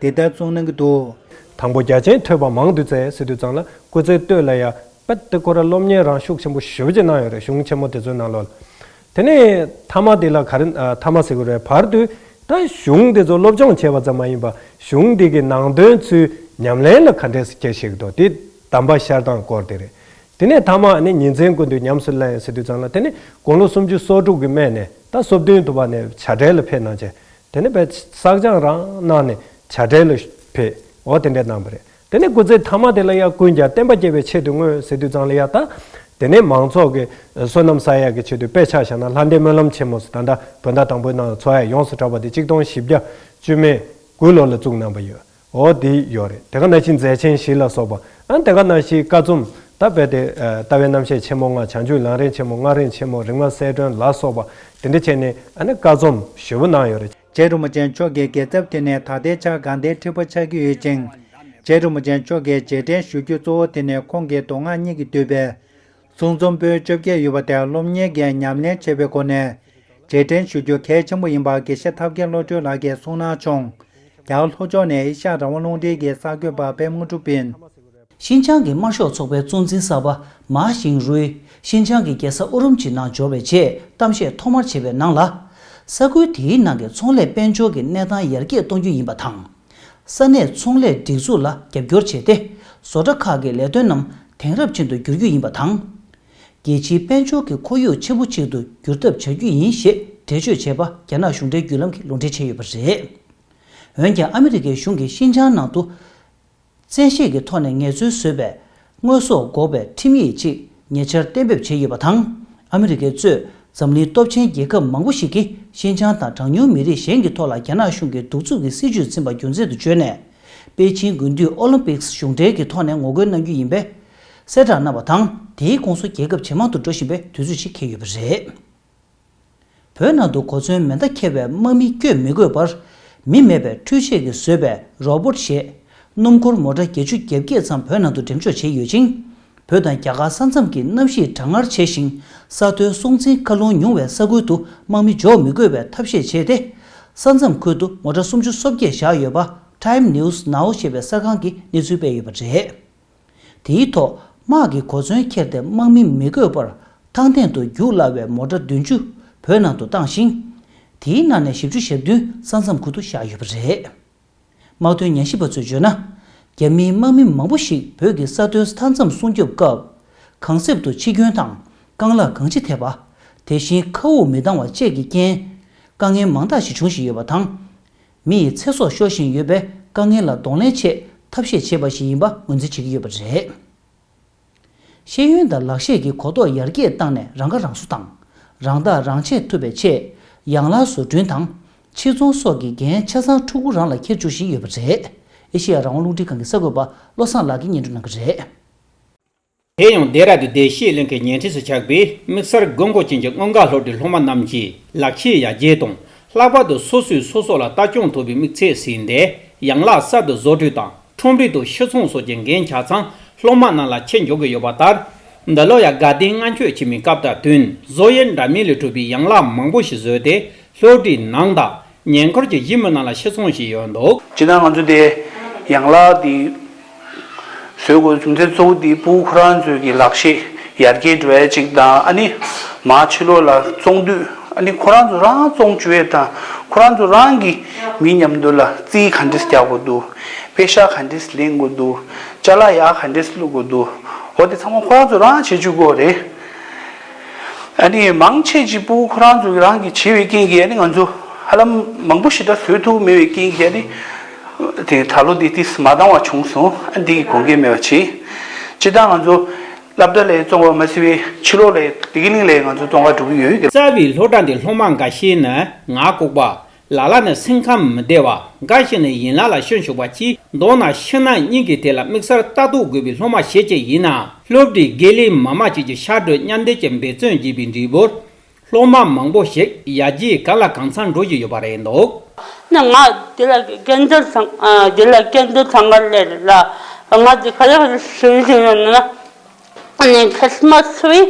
འདི་ལྟར་གསུངས་གནང་གི་འདུག་དང་པོ་རྒྱ་ཆེན་ཐོས་པ་མང་དུ་བཙལ་ཟེར་དུས་ཙང་ལ་སྐུ་ཚེ་སྟོད་ལ་ཡ་པད་དེ་ཁོ་ར་སློབ་གཉེར་རང་ཤུགས་ཆེན་པོ་ཞེ་པོ་ཅིག་གནང་ཡོད་རེད། གཞུང་ཆེན་མོ་དེ་ཚོའི་ནང་ལོགས་ལ། དེ་ནས་ཐ་མ་དེ་ལ་ག་རེ་ཨ་ཐ་མ་ཟེར་དགོས་རེད། བར་དུ་ད་གཞུང་དེ་ཚོ་སློབ་སྦྱོང་བྱས་པ་ཙམ་མ་ཡིན་པ་གཞུང་དེ་གི་ནང་དོན་ཚུལ་ཉམས་ལེན་ལ་ག་འདྲས་སེ་བྱེད་ཤེས་ཀྱི་འདུག་དེ་གདམས་པ་ཤར་སྟངས་སྐོར་དེ་རེད། དེ་ནས་ཐ་མ་ནི་ཉིན་མཚན་ཀུན་ཏུ་ཉམས་སུ་ལེན་ཟེར་དུས་ཙང་ལ། དེ་ནི་དགུང་ལོ་སུམ་ཅུ་སོ་དྲུག་གི་སྨད་ནས་ད་སོ་བདུན་དུ་བ་ནས་བྱ་བྲལ་ལ་ཕེབས་གནང་བྱས། དེ་ནས་དཔེ་བསགས་སྦྱང་རང་གནང་ནས་བྱ་བྲལ་ལ་ཕེབས། འོ་དེ་འདྲས་གནང་བ་རེད། དེ་ནས་སྐུ་ཚེ་ཐ་མ་དེ་ལ་ཡང་ཀུན་ཀྱང་བསྟན་པ་རྒྱས་པའི་ཆེད་དུ་བསྔོས་ཟེར་དུས་ཙང་ལ་ཡ་ད། དེ་ནས་མང་ཚོགས་ཀྱི་བསོད་ནམས་བསགས་ཡག་གི་ཆེད་དུ་དཔེ་ཆ་བཞག་ན་ལྷ་ལྡན་སྨོན་ལམ་ཆེན་མོ་ཟེར་ད་ལྟ་བོད་ཟླ་དང་པོའི་ནང་ཚོགས་ཡ་ཡོངས་སུ་གྲགས་པ་དེ་གཅིག་སྟོང་བཞི་བརྒྱ་བཅུ་མེད་དགུ་ལོ་ལ་བཙུགས་གནང་བ་ཡོད། འོ་དེ་ཡོད་རེད། དེ་ག་ནང་བཞིན་མཛད་ཆེན་བཞི་ལ་སོགས་པ། ཨ་དེ་ག་ནང་བཞིན་བཀའ་རྩོམ་ད་དཔེ་དེ་ལྟ་བའི་རྣམ་བཤད་ཆེན་མོ་ལྔ། བྱང་ཆུབ་ལམ་རིམ་ཆེན་མོ། སྔགས་རིམ་ཆེན་མོ། རིམ་ལྔ་གསལ་སྒྲོན་ལ་སོགས་པ་དེ་འདྲ་བྱས་ནས་ཨ་ནི་བཀའ་རྩོམ་ཞེ་པོ་གནང་ཡོད་རེད། རྗེ་རིན་པོ་ཆེ་མཆོག་གི་རྒྱལ་ཚབ་དེ་ནི་ད་ལྟའི་ཆར་དགའ་ལྡན་ཁྲི་པ་ཆགས་ཀྱི་ཡོད་ཅིང་། རྗེ་རིན་པོ་ཆེ་མཆོག་གི་རྗེས་དྲན་ཞུ་རྒྱུ་གཙོ་བོ་དེ་ནི་ཁོང་གི་མདོ་སྔགས་གཉིས་ཀྱིས་བསྡུས་པའི་གསུང་རྩོམ་པོད་བཅོ་བརྒྱད་ཡོད་པ་དེ་སློབ་གཉེར་གྱིས་ཉམས་ལེན་བྱེད་པའི་སྒོ་ནས་རྗེས་དྲན་ཞུ་རྒྱུ་གལ་ཆེན་པོ་ཡིན་པ་དགེ་བཤེས་ཐབས་མཁས་བློ་གྲོས་ལགས་ཀྱིས་གསུངས་གནང་བྱུང་། རྒྱ་གར་ལྷོ་ཕྱོགས་ནས་ཨེ་ཤ་ཡ་རང་དབང་རླུང་འཕྲིན་གྱི་གསར་འགོད་པ་པད་མ་གྲུབ་ཡིན། ཤིན་ཅང་གི་དམར་ཤོག་ཚོགས་པའི་གཙོ་འཛིན་གསར་པ་མཱ་ཞིང་རུའི་ཤིན་ཅང་གི་རྒྱལ་ས་ཨུ་རུམ་ཆི་ནང་འབྱོར་བའི་རྗེས་གཏམ་བཤད་ཐོག་མར་བྱས་པའི་ནང་ལ། ས་ཁུལ་དེའི་ནང་གི་ཚོང་ལས་དཔལ་འབྱོར་གྱི་གནས་སྟངས་ཡར་རྒྱས་གཏོང་རྒྱུ་ཡིན་པ་དང་། ས་གནས་ཚོང་ལས་སྒྲིག་འཛུགས་ལ་རྒྱབ་སྐྱོར་བྱས་ཏེ། བཟོ་གྲྭ་ཁག་གི་ལས་དོན་རྣམས་དེང་རབས་ཅན་དུ་བསྒྱུར་རྒྱུ་ཡིན་པ་དང་། རྒྱལ་སྤྱིའི་དཔལ་འབྱོར་གྱི་ཁོར་ཡུག་ཆེན་པོ་ཅིག་ཏུ་བསྒྱུར་ཐབས་བྱ་རྒྱུ་ཡིན་ཞེས་འགྲེལ་བརྗོད་བྱས་པ་རྒྱ་ནག་གཞུང་འབྲེལ་བརྒྱུད་ལམ་གྱིས་ལུང་འདྲེན་བྱས་ཡོད་པ་རེད། འོན་ཀྱང་ཨ་མི་རི་ཀའི་གཞུང་གིས་ཤིན་ཅང་ནང་དུ་བཙན་ཤེད་ཀྱི་ཐོག་ནས་ངལ་རྩོལ་བཟོས་པའི་དངོས་ཟོག་འགོག་པའི་ཁྲིམས་ཡིག་ཅིག་ཉེ་ཆར་གཏན་འབེབས་བྱས་ཡོད་པ་དང་། ཨ་མི་རི་ཀས་གཙོས་འཛམ་གླིང་སྟོབས་ཆེན་རྒྱལ་ཁབ་མང་པོ་ཞིག་གིས་ཤིན་ཅང་དང་གྲངས་ཉུང་མི་རིགས་གཞན་གྱི་ཐོག་ལ་རྒྱ་ནག་གཞུང་གི་གདུག་རྩུབ་ཀྱི་སྲིད་བྱུས་འཛིན་པ་རྒྱུ་མཚན་དུ་བརྗོད་ནས། པེ་ཅིང་དགུན་དུས་ཨོ་ལིམ་པིག་གཞུང་འབྲེལ་གྱི་ཐོག་ནས་ངོ་རྒོལ་གནང་རྒྱུ་ཡིན་པའི་གསལ་བསྒྲགས་གནང་བ་དང་། དེའི་ཁོངས་སུ་རྒྱལ་ཁབ་ཇེ་མང་དུ་འགྲོ་བཞིན་པའི་དུས་ཚོད་ཅིག་འཁེལ་ཡོད་པ་རེད། བོད་ནང་དུ་གོ་མཚོན་མེ་མདའ་འཁྱེར་བའི་དམག་མི་བསྐྱོད་མི་དགོས་པར། མི་མེད་པའི་འཕྲུལ་ཆས་ཀྱིས་བཟོས་པའི་རོ་བོ་ཊི་ཞེས་སྣུམ་འཁོར་མོ་ཊ་བརྒྱད་ཅུ་གྱ་བརྒྱད་ཙམ་བོད་ནང་དུ་འགྲེམས་འཇོག་བྱས་ཡོད་ཅིང་། བོད་དང་རྒྱ་གར་ས་མཚམས་ཀྱི་གནམ་གཤིས་གྲང་ངར་ཆེ་ཞིང་། ས་མཐོའི་སྲོག་འཛིན་མཁའ་རླུང་ཉུང་བའི་ས་ཁུལ་དུ་དམག་མི་འཇོག་མི་དགོས་པའི་ཐབས་ཤེས་བྱས་ཏེ། ས་མཚམས་ཁུལ་དུ་མོ་ཊ་སུམ་ཅུ་སོ་བརྒྱད་བཞག་ཡོད་པ་Time News Now ཞེས་པའི་གསར་ཁང་གིས་གནས་ཚུལ་སྤེལ་ཡོད་པ་རེད། དེའི་ཐོག་དམག་གི་གོ་མཚོན་ཁྱེར་ཏེ་དམག་མི་མི་དགོས་པར་ཐང་སྟེང་དུ་རྒྱུག་སླ་བའི་མོ་ཊ་བདུན་ཅུ་བོད་ནང་དུ་བཏང་ཞིང་། དེའི་ནང་ནས་བཞི་བཅུ་ཞེ་བདུན་ས་མཚམས་ཁུལ་དུ་བཞག་ཡོད་པ་རེད། དམག་དོན་ཉན་ཞིབ་པ་ཚོས་བརྗོད་ན། རྒྱ་མིའི་དམག་མི་མང་པོ་ཞིག་བོད་ཀྱི་ས་མཐོའི་མཐའ་མཚམས་སྲུང་སྐྱོབ་སྐབས། གང་གཟབ་ཏུ་འཆི་སྐྱོན་དང་རྐང་ལག་གང་ཅི་ཐེབས་པ། དེ་བཞིན་ཁ་དབུགས་མི་འདང་བ་བཅས་ཀྱི་རྐྱེན། དཀའ་ངལ་མང་དག་ཞིག་འབྱུང་བཞིན་ཡོད་པ་དང་། མི་ཡི་ཚེ་སྲོག་ཤོར་བཞིན་ཡོད་པས་དཀའ་ངལ་ལ་གདོང་ལེན་ཆེད་ཐབས་ཤེས་བྱས་པ་ཞིག་ཡིན་པ་ངོས་འཛིན་བྱེད་ཀྱི་ཡོད་པ་རེད། ཤེས་ཡོན་དང་ལག་ཤེས་ཀྱི་གོ་རྟོགས་ཡར་རྒྱས་བཏང་ནས་རང་ཁ་རང་གསོ་དང་། རང་ཐག་རང་བཅད་ཐུབ་པའི་ཆེད། ཡང་ལག་བཟོ་སྐྲུན་དང་། ཕྱིར་ཚོང་སོགས་ཀྱི་འགན་ཆ་ཚང་ཕྲུ་གུ་རང་ལ་འཁྱེར་བཅུག་བཞིན་ཡོད་པ་རེད། ཨེ་ཤེ་ཡ་རང་དབང་རླུང་འཕྲིན་ཁང་གི་གསར་འགོད་པ་བློ་བཟང་ལགས་ཀྱིས་སྙན་སྒྲོན་གནང་གི་རེད། དེ་ཡང་ལྡེ་ར་ལྡུན་བདེ་སྐྱིད་གླིང་གི་ཉེ་འཁྲིས་སུ་ཆགས་པའི་དམིགས་བསལ་དགོས་མཁོ་ཅན་གྱི་སྔོན་འགོག་སློབ་གྲྭའི་སློབ་མ་རྣམས་ཀྱིས་ལག་ཤེས་ཡར་རྒྱས་དང་། ལྷག་པར་དུ་སོ་སོས་སོ་སོ་ལ་ལྟ་སྐྱོང་ཐུབ་པའི་དམིགས་ཚད་ཟིན་ཏེ། ཡང་ལག་གསར་དུ་བཟོ་སྐྲུན་དང་ཁྲོམ་རའི་ཐོག་ཕྱིར་ཚོང་སོགས་ཀྱི་འགན་ཆ་ཚང་སློབ་མ་རྣམས་ལ་འཁྱེར་འཇོག་གི་ཡོད་པ་ལྟར། འདི་ལོ་ཡང་དགའ་ལྡན་ལྔ་མཆོད་ཕྱི་མའི་སྐབས་དང་བསྟུན། བཟོ་ཡས་འདྲ་མིན་ལས་གྲུབ་པའི་ཡང་ལག་མང་པོ་ཞིག་བཟོས་ཏེ། སློབ་གྲྭའི་ནང་དང་ཉེ་འཁོར་གྱི་གཞིས་མི་རྣམས་ལ་ཕྱིར་ཚོང་བྱས་ཡོད་འདུག་སྤྱིར་བཏང་ང་ཚོ་དེ་ཡང་ལག་དེ་བཟོས་དགོས་རྒྱུ་མཚན་གཙོ་བོ་དེ་ཕྲུ་གུ་ཁོ་རང་ཚོའི་གི་ལག་ཤེས་ཡར་རྒྱས་འགྲོ་ཡ་གཅིག་དང་། ཨ་ནི་མར་ཕྱི་ལོགས་ལ་བཙོང་དུས། ཨ་ནི་ཁོ་རང་ཚོ་རང་བཙོང་བཅུག་ཡས་དང་། ཁོ་རང་ཚོ་རང་གི་མི་མཉམ་དུ་ལ་རྩིས་ག་འདྲས་རྒྱག་དགོས་འདུག་པེ་ཤག་ག་འདྲས་ལེན་དགོས་འདུག་ཅ་ལག་ཡར་ག་འདྲས་བླུག་དགོས་འདུག་འོ་དེ་ཚང་མ་ཁོ་རང་ཚོ་རང་བྱེད་བཅུག་དགོས་རེད། ཨ་ནི་མང་ཆེ་ཅིག་ཕྲུ་གུ་ཁོ་རང་ཚོ་རང་གིས་བྱས་པའི་རྐྱེན་གྱིས། ཨ་ནི་ང་ཚོ་ཧ་ལམ་མང་པོ་ཞེ་དྲག་བཟོ་ཐུབ་མེད་པའི་རྐྱེན་གྱིས། ཨ་ནི་དེ་ད་ལོ་འདི་ཏིས་མ་འདང་བ་བྱུང་སོང་། ཨ་འདི་གི་དགོངས་འགལ་མེད་པ་བྱས། སྤྱིར་བཏང་ང་ཚོ་སློབ་གྲྭ་ལ་བཙོང་བ་མ་ཟད་པའི་ཕྱི་ལོགས་ལ་བདེ་སྐྱིད་གླིང་ལ་ང་ཚོ་བཙོང་ག་འགྲོ་གི་ཡོད། རྩ་བའི་སློབ་གྲྭ་འདི་སློབ་མ་འགའ་ཤས་ནི་ངག་ལྐུགས་པ། ལ་ལ་ནི་སེམས་ཁམས་མི་བདེ་བ། འགའ་ཞིག་ནི་ཡན་ལག་ལ་སྐྱོན་ཞུགས་པ་བཅས། མདོར་ན་ཕྱི་ནང་གཉིས་ཀྱི་ཐད་ལ་དམིགས་བསལ་ལྟ་རྟོག་དགོས་པའི་སློབ་མ་ཞེ་ཅིག་ཡིན་ན། སློབ་གྲྭའི་དགེ་ལས་མི་མང་བཅས་ཀྱི་ཕྱག་བྲོས་མཉམ་འདེགས་ཀྱི་འབད་བརྩོན་བགྱིས་པའི་འབྲས་བུར། སློབ་མ་མང་པོ་ཞིག་ཡར་རྒྱས་གང་ལ་གང་འཚམ་འགྲོ་བཞིན་ཡོད་པ་རེད་འདུག་ན་ང་དེ་ལ་སྐད་འདིར་ཚང་ཨ་དེ་ལ་སྐད་འདིར་ཚང་ག་ལས་ལ་ང་དེ་ག་ལ་ག་ལ་ཞུ་ཞུ་ཡོད་ན། ཨ་ནི་ཁྲིས་མ་སི་ཚེ་བི་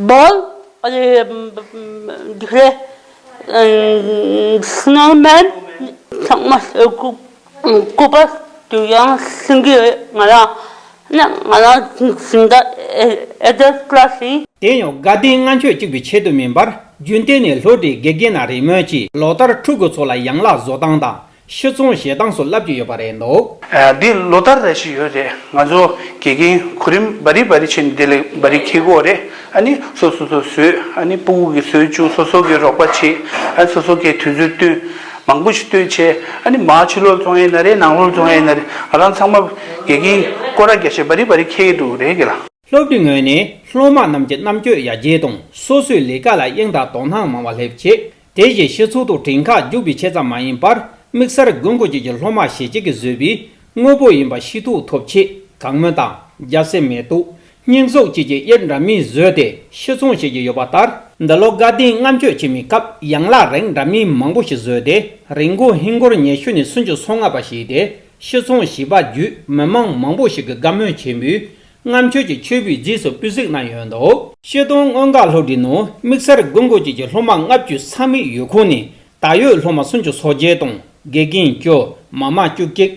བོལ། ཨ་ནི་འདི་ལས་སྣང་མེད་ཚང་མ་སྐུ་སྐུ་པར་དུ་ཡང་སྲིང་གི་ཡོད། ང་རང་ནི་ང་རང་སྦྱིན་བདག་ཨེ་ཨེ་ཏེས་ཀླ་སི། དེ་ཡང་དགའ་ལྡན་ལྔ་མཆོད་གཅིག་པུའི་ཆེད་དུ་མིན་པར། རྒྱུན་གཏན་ནས་སློབ་གྲྭའི་དགེ་རྒན་དང་རེས་མོས་ཀྱིས་ལོ་ལྟར་ཕྲུ་གུ་ཚོ་ལ་ཡང་ལག་བཟོ་སྟངས་དང་། ཕྱིར་ཚོང་བྱེད་སྟངས་སོགས་བསླབ་ཀྱི་ཡོད་པ་རེད་འདུག་ཨ། འདི་ལོ་ལྟར་རེ་ཞིག་ཡོད་རེད། ང་ཚོ་དགེ་རྒན་གོ་རིམ་བ་རི་བ་རི་ཕྱིན་དེ་ལས་བ་རི་འཁྱེར་དགོས་རེད། ཨ་ནི་སོ་སོ་སོ་བཟོས། ཨ་ནི་ཕྲུ་གུ་གིས་བཟོས་བཅུག་སོ་སོ་གིས་རོགས་པ་བྱེད། ཨ་ནི་སོ་སོ་གིས་དུས་ཚོད་བསྟུན། མང་པོ་ཞིག་བསྟུན་བྱས། ཨ་ནི་མར་ཕྱི་ལོགས་བཙོང་ཡས་ན་རེད། ནང་ལོགས་བཙོང་ཡས་ན་རེད། ང་རང་ཚང་མ་དགེ་རྒན་སྐོར་ར་རྒྱག་བྱས་བ་རི་བ་རི་འཁྱེར་གྱི་འདུག་རེད་གི་ལ། སློབ་གྲྭའི་ངོས་ནས་སློབ་མ་རྣམས་ཀྱི་རྣམ་དཔྱོད་ཡར་རྒྱས་དང་། སོ་སོའི་ལས་ཀ་ལ་དབྱིངས་དང་དོ་སྣང་མང་བ་སླེབས་ཆེད། དེ་བཞིན་སྤྱི་ཚོགས་དང་དྲན་ཁ་འཇུག་པའི་ཆེད་ཙམ་མ་ཡིན་པར། དམིགས་བསལ་དགོས་མཁོ་ཅན་གྱི་སློབ་མ་ཞེ་གཅིག་གིས་བཟོས་པའི་དངོས་པོ་ཡིན་པ་ཤེས་རྟོགས་ཐོབ་ཆེད། གང་མོ་དང་། རྒྱ་སེ་མེ་ཏོག་སྙིང་གཟུགས་བཅས་ཀྱི་དབྱིབས་འདྲ་མིན་བཟོས་ཏེ་ཕྱིར་ཚོང་བྱེད་ཀྱི་ཡོད་པ་ལྟར། འདི་ལོ་དགའ་ལྡན་ལྔ་མཆོད་ཕྱི་མའི་སྐབས་ཡང་ལག་རིགས་འདྲ་མིན་མང་པོ་ཞིག་བཟོས་ཏེ། རིན་གོང་ཧིན་སྒོར་ཉི་ཤུ་ནས་སུམ་ཅུ་སོ་ལྔ་བར་བྱས་ཏེ་ཕྱིར་ཚོང་བྱས་པ་བརྒྱུད། མི་མང་མང་པོ་ཞིག་གིས་དགའ་མོས་ཆེན་པོས། ལྔ་མཆོད་ཀྱི་མཆོད་པའི་རྗེས་སུ་སྤུས་གཟུགས་གནང་ཡོད་འདུག་སྤྱིར་བཏང་སྔོན་འགོག་སློབ་གྲྭའི་ནང་དམིགས་བསལ་དགོས་མཁོ་ཅན་གྱི་སློབ་མ་ལྔ་བཅུ་ཚང་མའི་ཡུལ་ཁོངས་ནས་ད་ཡོད་སློབ་མ་སུམ་ཅུ་སོ་བརྒྱད་དང་། དགེ་རྒན་བཅུ། མི་མང་བཅུ་གཅིག་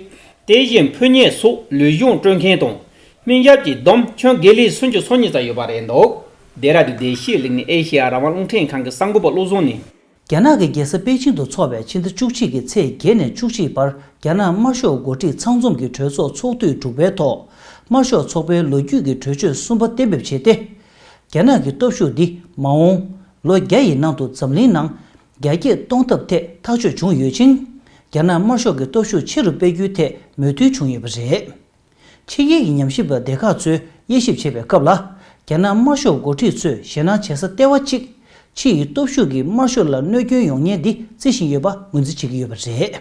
དེ་བཞིན་ཕུལ་མཉེ་སོགས་ལུས་སྦྱོང་སྤྲོད་མཁན་དང་། སྨན་ཞབས་ཀྱི་སྡོམ་ཆུང་དགེ་ལས་སུམ་ཅུ་སོ་གཉིས་ཙམ་ཡོད་པ་རེད་འདུག་ལྡེ་ར་ལྡུན་བདེ་སྐྱིད་གླིང་ནས་ཨེ་ཤེ་ཡ་རང་དབང་རླུང་འཕྲིན་ཁང་གི་གསར་འགོད་པ་བློ་བཟང་ནས། རྒྱ་ནག་གི་རྒྱལ་ས་པེ་ཅིང་དུ་འཚོགས་པའི་ཕྱི་ཟླ་བཅུ་གཅིག་གི་ཚེས་བརྒྱད་ནས་བཅུ་གཅིག་བར་རྒྱ་ནག་དམར་ཤོག་འགོ་ཁྲིད་ཚང་འཛོམས་ཀྱི་གྲོས་ཚོགས་ཚོགས་དུས་དྲུག་པའི་ཐོག་དམར་ཤོག་ཚོགས་པའི་ལོ་རྒྱུས་ཀྱི་གྲོས་ཆོད་གསུམ་པ་གཏན་འབེབས་བྱས་ཏེ། རྒྱ་ནག་གི་སྟོབས་ཤུགས་འདི་མ་འོངས་ལོ་བརྒྱ་ཡི་ནང་དུ་འཛམ་གླིང་ནང་རྒྱ་སྐྱེད་གཏོང་ཐབས་ཐད་ཐག་གཅོད་བྱུང་ཡོད་ཅིང་། རྒྱ་ནག་དམར་ཤོག་གི་སྟོབས་ཤུགས་ཆེ་རུ་སྤེལ་རྒྱུའི་ཐད་མོས་མཐུན་བྱུང་ཡོད་པ་རེད། ཕྱི་རྒྱལ་གྱི་ཉམས་ཞིབ་པ་སྡེ་ཁག་ཚོས་དབྱེ་ཞིབ་བྱེད་པའི་སྐབས་ལ། རྒྱ་ནག་དམར་ཤོག་འགོ་ཁྲིད་ཚོས་ཞེད་སྣང་བྱེད་ས་ལྟེ་བ་གཅིག་ཕྱི་ཡི་སྟོབས་ཤུགས་ཀྱིས་དམར་ཤོག་ལ་གནོད་སྐྱོན་ཡོང་ཉེན་འདི་བརྩི་བཞིན་ཡོད་པ་ངོས་འཛིན་བྱེད་ཀྱི་ཡོད་པ་རེད།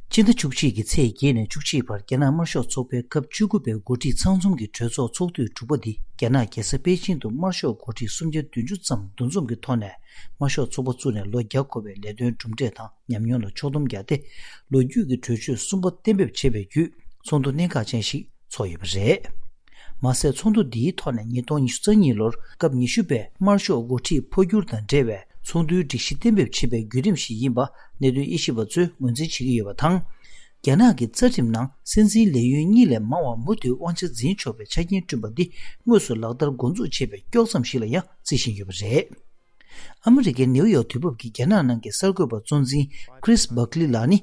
སྤྱི་ཟླ་བཅུ་གཅིག་གི་ཚེས་བརྒྱད་ནས་བཅུ་གཅིག་བར་རྒྱ་ནག་དམར་ཤོག་ཚོགས་པའི་སྐབས་བཅུ་དགུ་པའི་འགོ་ཁྲིད་ཚང་འཛོམས་ཀྱི་གྲོས་ཚོགས་ཚོགས་དུས་དྲུག་པ་འདི་རྒྱ་ནག་རྒྱལ་ས་པེ་ཅིང་དུ་དམར་ཤོག་འགོ་ཁྲིད་སུམ་བརྒྱ་བདུན་ཅུ་ཙམ་འདུ་འཛོམས་ཀྱི་ཐོག་ནས་དམར་ཤོག་ཚོགས་པ་བཙུགས་ནས་ལོ་བརྒྱ་འཁོར་བའི་ལས་དོན་གྲུབ་འབྲས་དང་ཉམས་མྱོང་ལ་ཕྱོགས་སྡོམ་བརྒྱབ་སྟེ། ལོ་རྒྱུས་ཀྱི་གྲོས་ཆོད་གསུམ་པ་གཏན་འབེབས་བྱས་པའི་བརྒྱུད་ཚོགས་འདུ་གནད་འགག་ཅན་ཞིག་ཚོགས་ཡོད་པ་རེད། མ་ཟད་ཚོགས་འདུ་འདིའི་ཐོག་ནས་ཉིས་སྟོང་ཉི་ཤུ་རྩ་གཉིས་ལོར་སྐབས་ཉི་ཤུ་པའི་དམར་ཤོག་འགོ་ཁྲིད་འཕོ་འགྱུར་དང་འབྲེལ་བའི་ ཚོགས་འདུའི་སྒྲིག་གཞི་གཏན་འབེབས་བྱེད་པའི་བརྒྱུད་རིམ་ཞིག་ཡིན་པ་གནད་དོན་དབྱེ་ཞིབ་པ་ཚོས་ངོས་འཛིན་བྱེད་ཀྱི་ཡོད་པ་དང་། རྒྱ་ནག་གི་རྩ་ཁྲིམས་ནང་སྲིད་འཛིན་ལས་ཡུན་གཉིས་ལས་མང་བ་མུ་མཐུད་དབང་ཆ་འཛིན་ཆོག་པའི་ཆ་རྐྱེན་བསྐྲུན་པ་འདི་དངོས་སུ་ལག་བསྟར་འགོ་འཛུགས་བྱས་པའི་དཀྱོག་མཚམས་ཤིག་ལ་ཡང་བརྩི་བཞིན་ཡོད་པ་རེད། ཨ་མི་རི་ཀའི་ནེའུ་ཡོག་དུས་བབ་ཀྱི་རྒྱ་ནག་ནང་གི་གསར་འགོད་པ་གཙོ་འཛིན་Chris Buckley ལགས་ནི།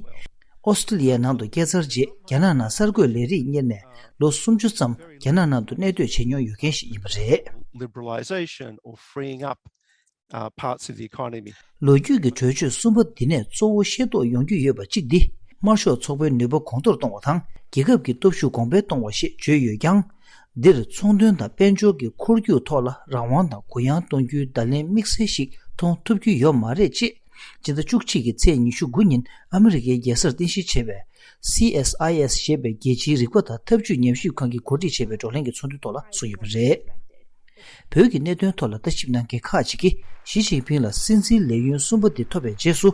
ཨོ་སི་ཀྲི་ལི་ཡའི་ནང་དུ་སྐྱེས་ཚར་རྗེས་རྒྱ་ནག་ནང་གསར་འགོད་ལས་རིགས་གཉེར་ནས་ལོ་སུམ་ཅུ་ཙམ་རྒྱ་ནག་ནང་དུ་གནས་སྡོད་བྱེད་མྱོང་ཡོད་མཁན་ཞིག་ཡིན་པ་རེད། Liberalization or freeing up uh, parts of the economy. ལོ་རྒྱུས་ཀྱི་གྲོས་ཆོད་གསུམ་པ་འདི་ནས་གཙོ་བོ་ཤེས་རྟོགས་ཡོང་རྒྱུ་ཡོད་པ་གཅིག་འདི། དམར་ཤོག་ཚོགས་པའི་ནུས་པ་གོང་མཐོར་གཏོང་བ་དང་། རྒྱལ་ཁབ་ཀྱི་སྟོབས་ཤུགས་གོང་འཕེལ་གཏོང་བ་ཞེས་བརྗོད་ཡོད་ཀྱང་། འདིར་ཚོང་དོན་དང་དཔལ་འབྱོར་གྱི་འཁོར་རྒྱུག་ཐོག་ལ་རང་དབང་དང་གུ་ཡངས་གཏོང་རྒྱུའི་བརྡ་ལན་དམིགས་བསལ་ཞིག་མཐོང་ཐུབ་རྒྱུ་ཡོད་མ་རེད་ཅེས། སྤྱི་ཟླ་བཅུ་གཅིག་གི་ཚེས་ཉི་ཤུ་དགུ་ཉིན་ཨ་མི་རི་ཀའི་རྒྱལ་སར་རྟེན་གཞི་བྱས་པའི་སི་ཨེས་ཨའི་ཨེས་ཞེས་པའི་རྒྱལ་སྤྱིའི་རིག་པ་དང་འཐབ་ཇུས་ཉམས་ཞིབ་ཁང་གིས་གོ་སྒྲིག་བྱས་པའི་བགྲོ་གླེང་གི་ཚོགས་འདུའི་ཐོག་ལ་གསུངས་ཡོད་པ་རེད། བོད་ཀྱི་གནད་དོན་ཐོག་ལ་ལྟ་ཞིབ་གནང་མཁན་ཁག་ཅིག་གིས་ཞི་ཅིན་ཕིང་ལ་སྲིད་འཛིན་ལས་ཡུན་གསུམ་པ་འདི་ཐོབ་པའི་རྗེས་སུ།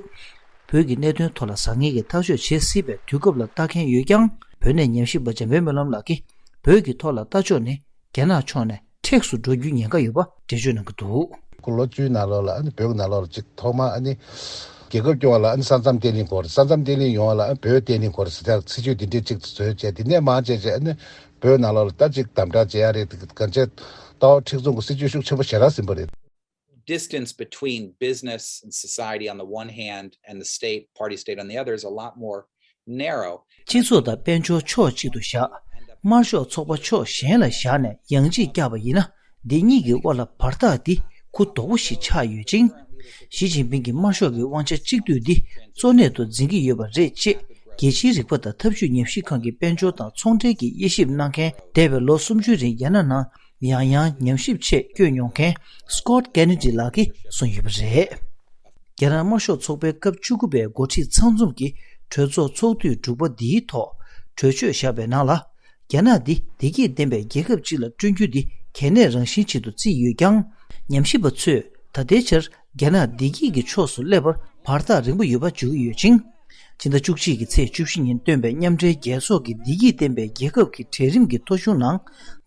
བོད་ཀྱི་གནད་དོན་ཐོག་ལ་བཟང་ངན་གྱི་ཐག་གཅོད་བྱེད་སྲིད་པའི་དུས་སྐབས་ལ་ལྟ་མཁན་ཡོད་ཀྱང་། བོད་གནས་ཉམས་ཞིབ་པ་འཇམ་དཔལ་སྨོན་ལམ་ལགས་ཀྱིས། བོད་ཀྱི་ཐོག་ལ་ལྟ་ཕྱོགས་ནི། རྒྱ་ནག་ཕྱོགས་ནས་མཁྲེགས་སུ་འགྲོ་རྒྱུའི་ཉེན་ཁ་ཡོད་པ་འགྲེལ་བརྗོད་གནང་གི་འདུག་ལོ་བཅུའི་ནང་ལོགས་ལ་ཨ་ནི་བོད་ཀྱི་ནང་ལོགས་ལ་གཅིག་ཐོག་མར་ཨ་ནི་རྒྱལ་ཁབ་སྐྱོང་བ་ལ་ཨ་ནི་ས་མཚམས་བརྟན་ལྷིང་དགོས་རེད། ས་མཚམས་བརྟན་ལྷིང་ཡོང་བ་ལ་ཨ་ནི་བོད་བརྟན་ལྷིང་དགོས་རེད་ཟེར་ཡག་སྲིད་ཇུས་འདི་འདྲས་གཅིག་བཟོས་བྱས། འདི་ནས་མར་བྱས་བྱས་ཨ་ནི་བོད་ནང་ལོགས་ལ་ད་གཅིག་དམ་དྲག་བྱེད་ཡག་རེད། དེ་ག་ཚོད་ལྟ་བ་མཁྲེགས་བཟུང་གི་སྲིད་ཇུས་ཤུགས་ཆེན་པོ་ཞེ་དྲག་ཟིན་པ་རེད། Distance between business and society on the one hand and the state, party state on the other, is a lot more narrow. སྤྱི་ཚོགས་དང་དཔལ་འབྱོར་ཕྱོགས་གཅིག་ཏུ་བཞག་དམར་ཤོག་ཚོགས་པ་ཕྱོགས་གཞན་ལ་བཞག་ནས་ཡང་ཅིག་བཀྱག་པ་ཡིན་ན། འདི་གཉིས་ཀྱི་དབར་ལ་བར་ཐག་འདི་གུ་དོག་པོ་ཞིག་ཆགས་ཡོད་ཅིང་། ཞི་ཅིན་ཕིང་གིས་དམར་ཤོག་གི་དབང་ཆ་གཅིག་སྡུད་འདི་གཙོ་གནད་དུ་འཛིན་གྱི་ཡོད་པ་རེད་ཅེས་རྒྱལ་སྤྱིའི་རིག་པ་དང་འཐབ་ཇུས་ཉམས་ཞིབ་ཁང་གི་དཔལ་འབྱོར་དང་ཚོང་འབྲེལ་གྱི་དབྱེ་ཞིབ་གནང་མཁན། འདས་པའི་ལོ་སུམ་ཅུའི་རིང་རྒྱ་ནག་ནང་ཡང་ཡང་ཉམས་ཞིབ་ཆེད་བསྐྱོད་མྱོང་མཁན་Scott Kennedy ལགས་ཀྱིས་གསུངས་ཡོད་པ་རེད། རྒྱ་ནག་དམར་ཤོག་ཚོགས་པའི་སྐབས་བཅུ་དགུ་པའི་འགོ་ཁྲིད་ཚང་འཛོམས་ཀྱི་གྲོས་ཚོགས་ཚོགས་དུས་དྲུག་པ་འདིའི་ཐོག་གྲོས་ཆོད་བཞག་པའི་ནང་ལ། རྒྱ་ནག་འདི་བདེ་སྐྱིད་ལྡན་པའི་རྒྱལ་ཁབ་ཅིག་ལ་བསྐྲུན་རྒྱུ་འདི་གལ་གནད་རང་བཞིན་ཆེད་དུ་བརྩིས་ཡོད་ཀྱང་། ཉམས་ཞིབ་པ་ཚོས་ད་ལྟའི་ཆར་རྒྱ་ནག་བདེ་སྐྱིད་ཀྱི་ཕྱོགས་སུ་སླེབས་པར་བར་ཐག་རིང་པོ་ཡོད་པ་བརྗོད་ཀྱི་ཡོད་ཅིང་། ཕྱི་ཟླ་བཅུ་གཅིག་གི་ཚེས་བཅུ་བཞི་ཉིན་བཏོན་པའི་མཉམ་འབྲེལ་རྒྱལ་ཚོགས་ཀྱི་བདེ་སྐྱིད་ལྡན་པའི་རྒྱལ་ཁབ་ཀྱི་གྲལ་རིམ་གྱི་ཐོ་གཞུང་ནང་།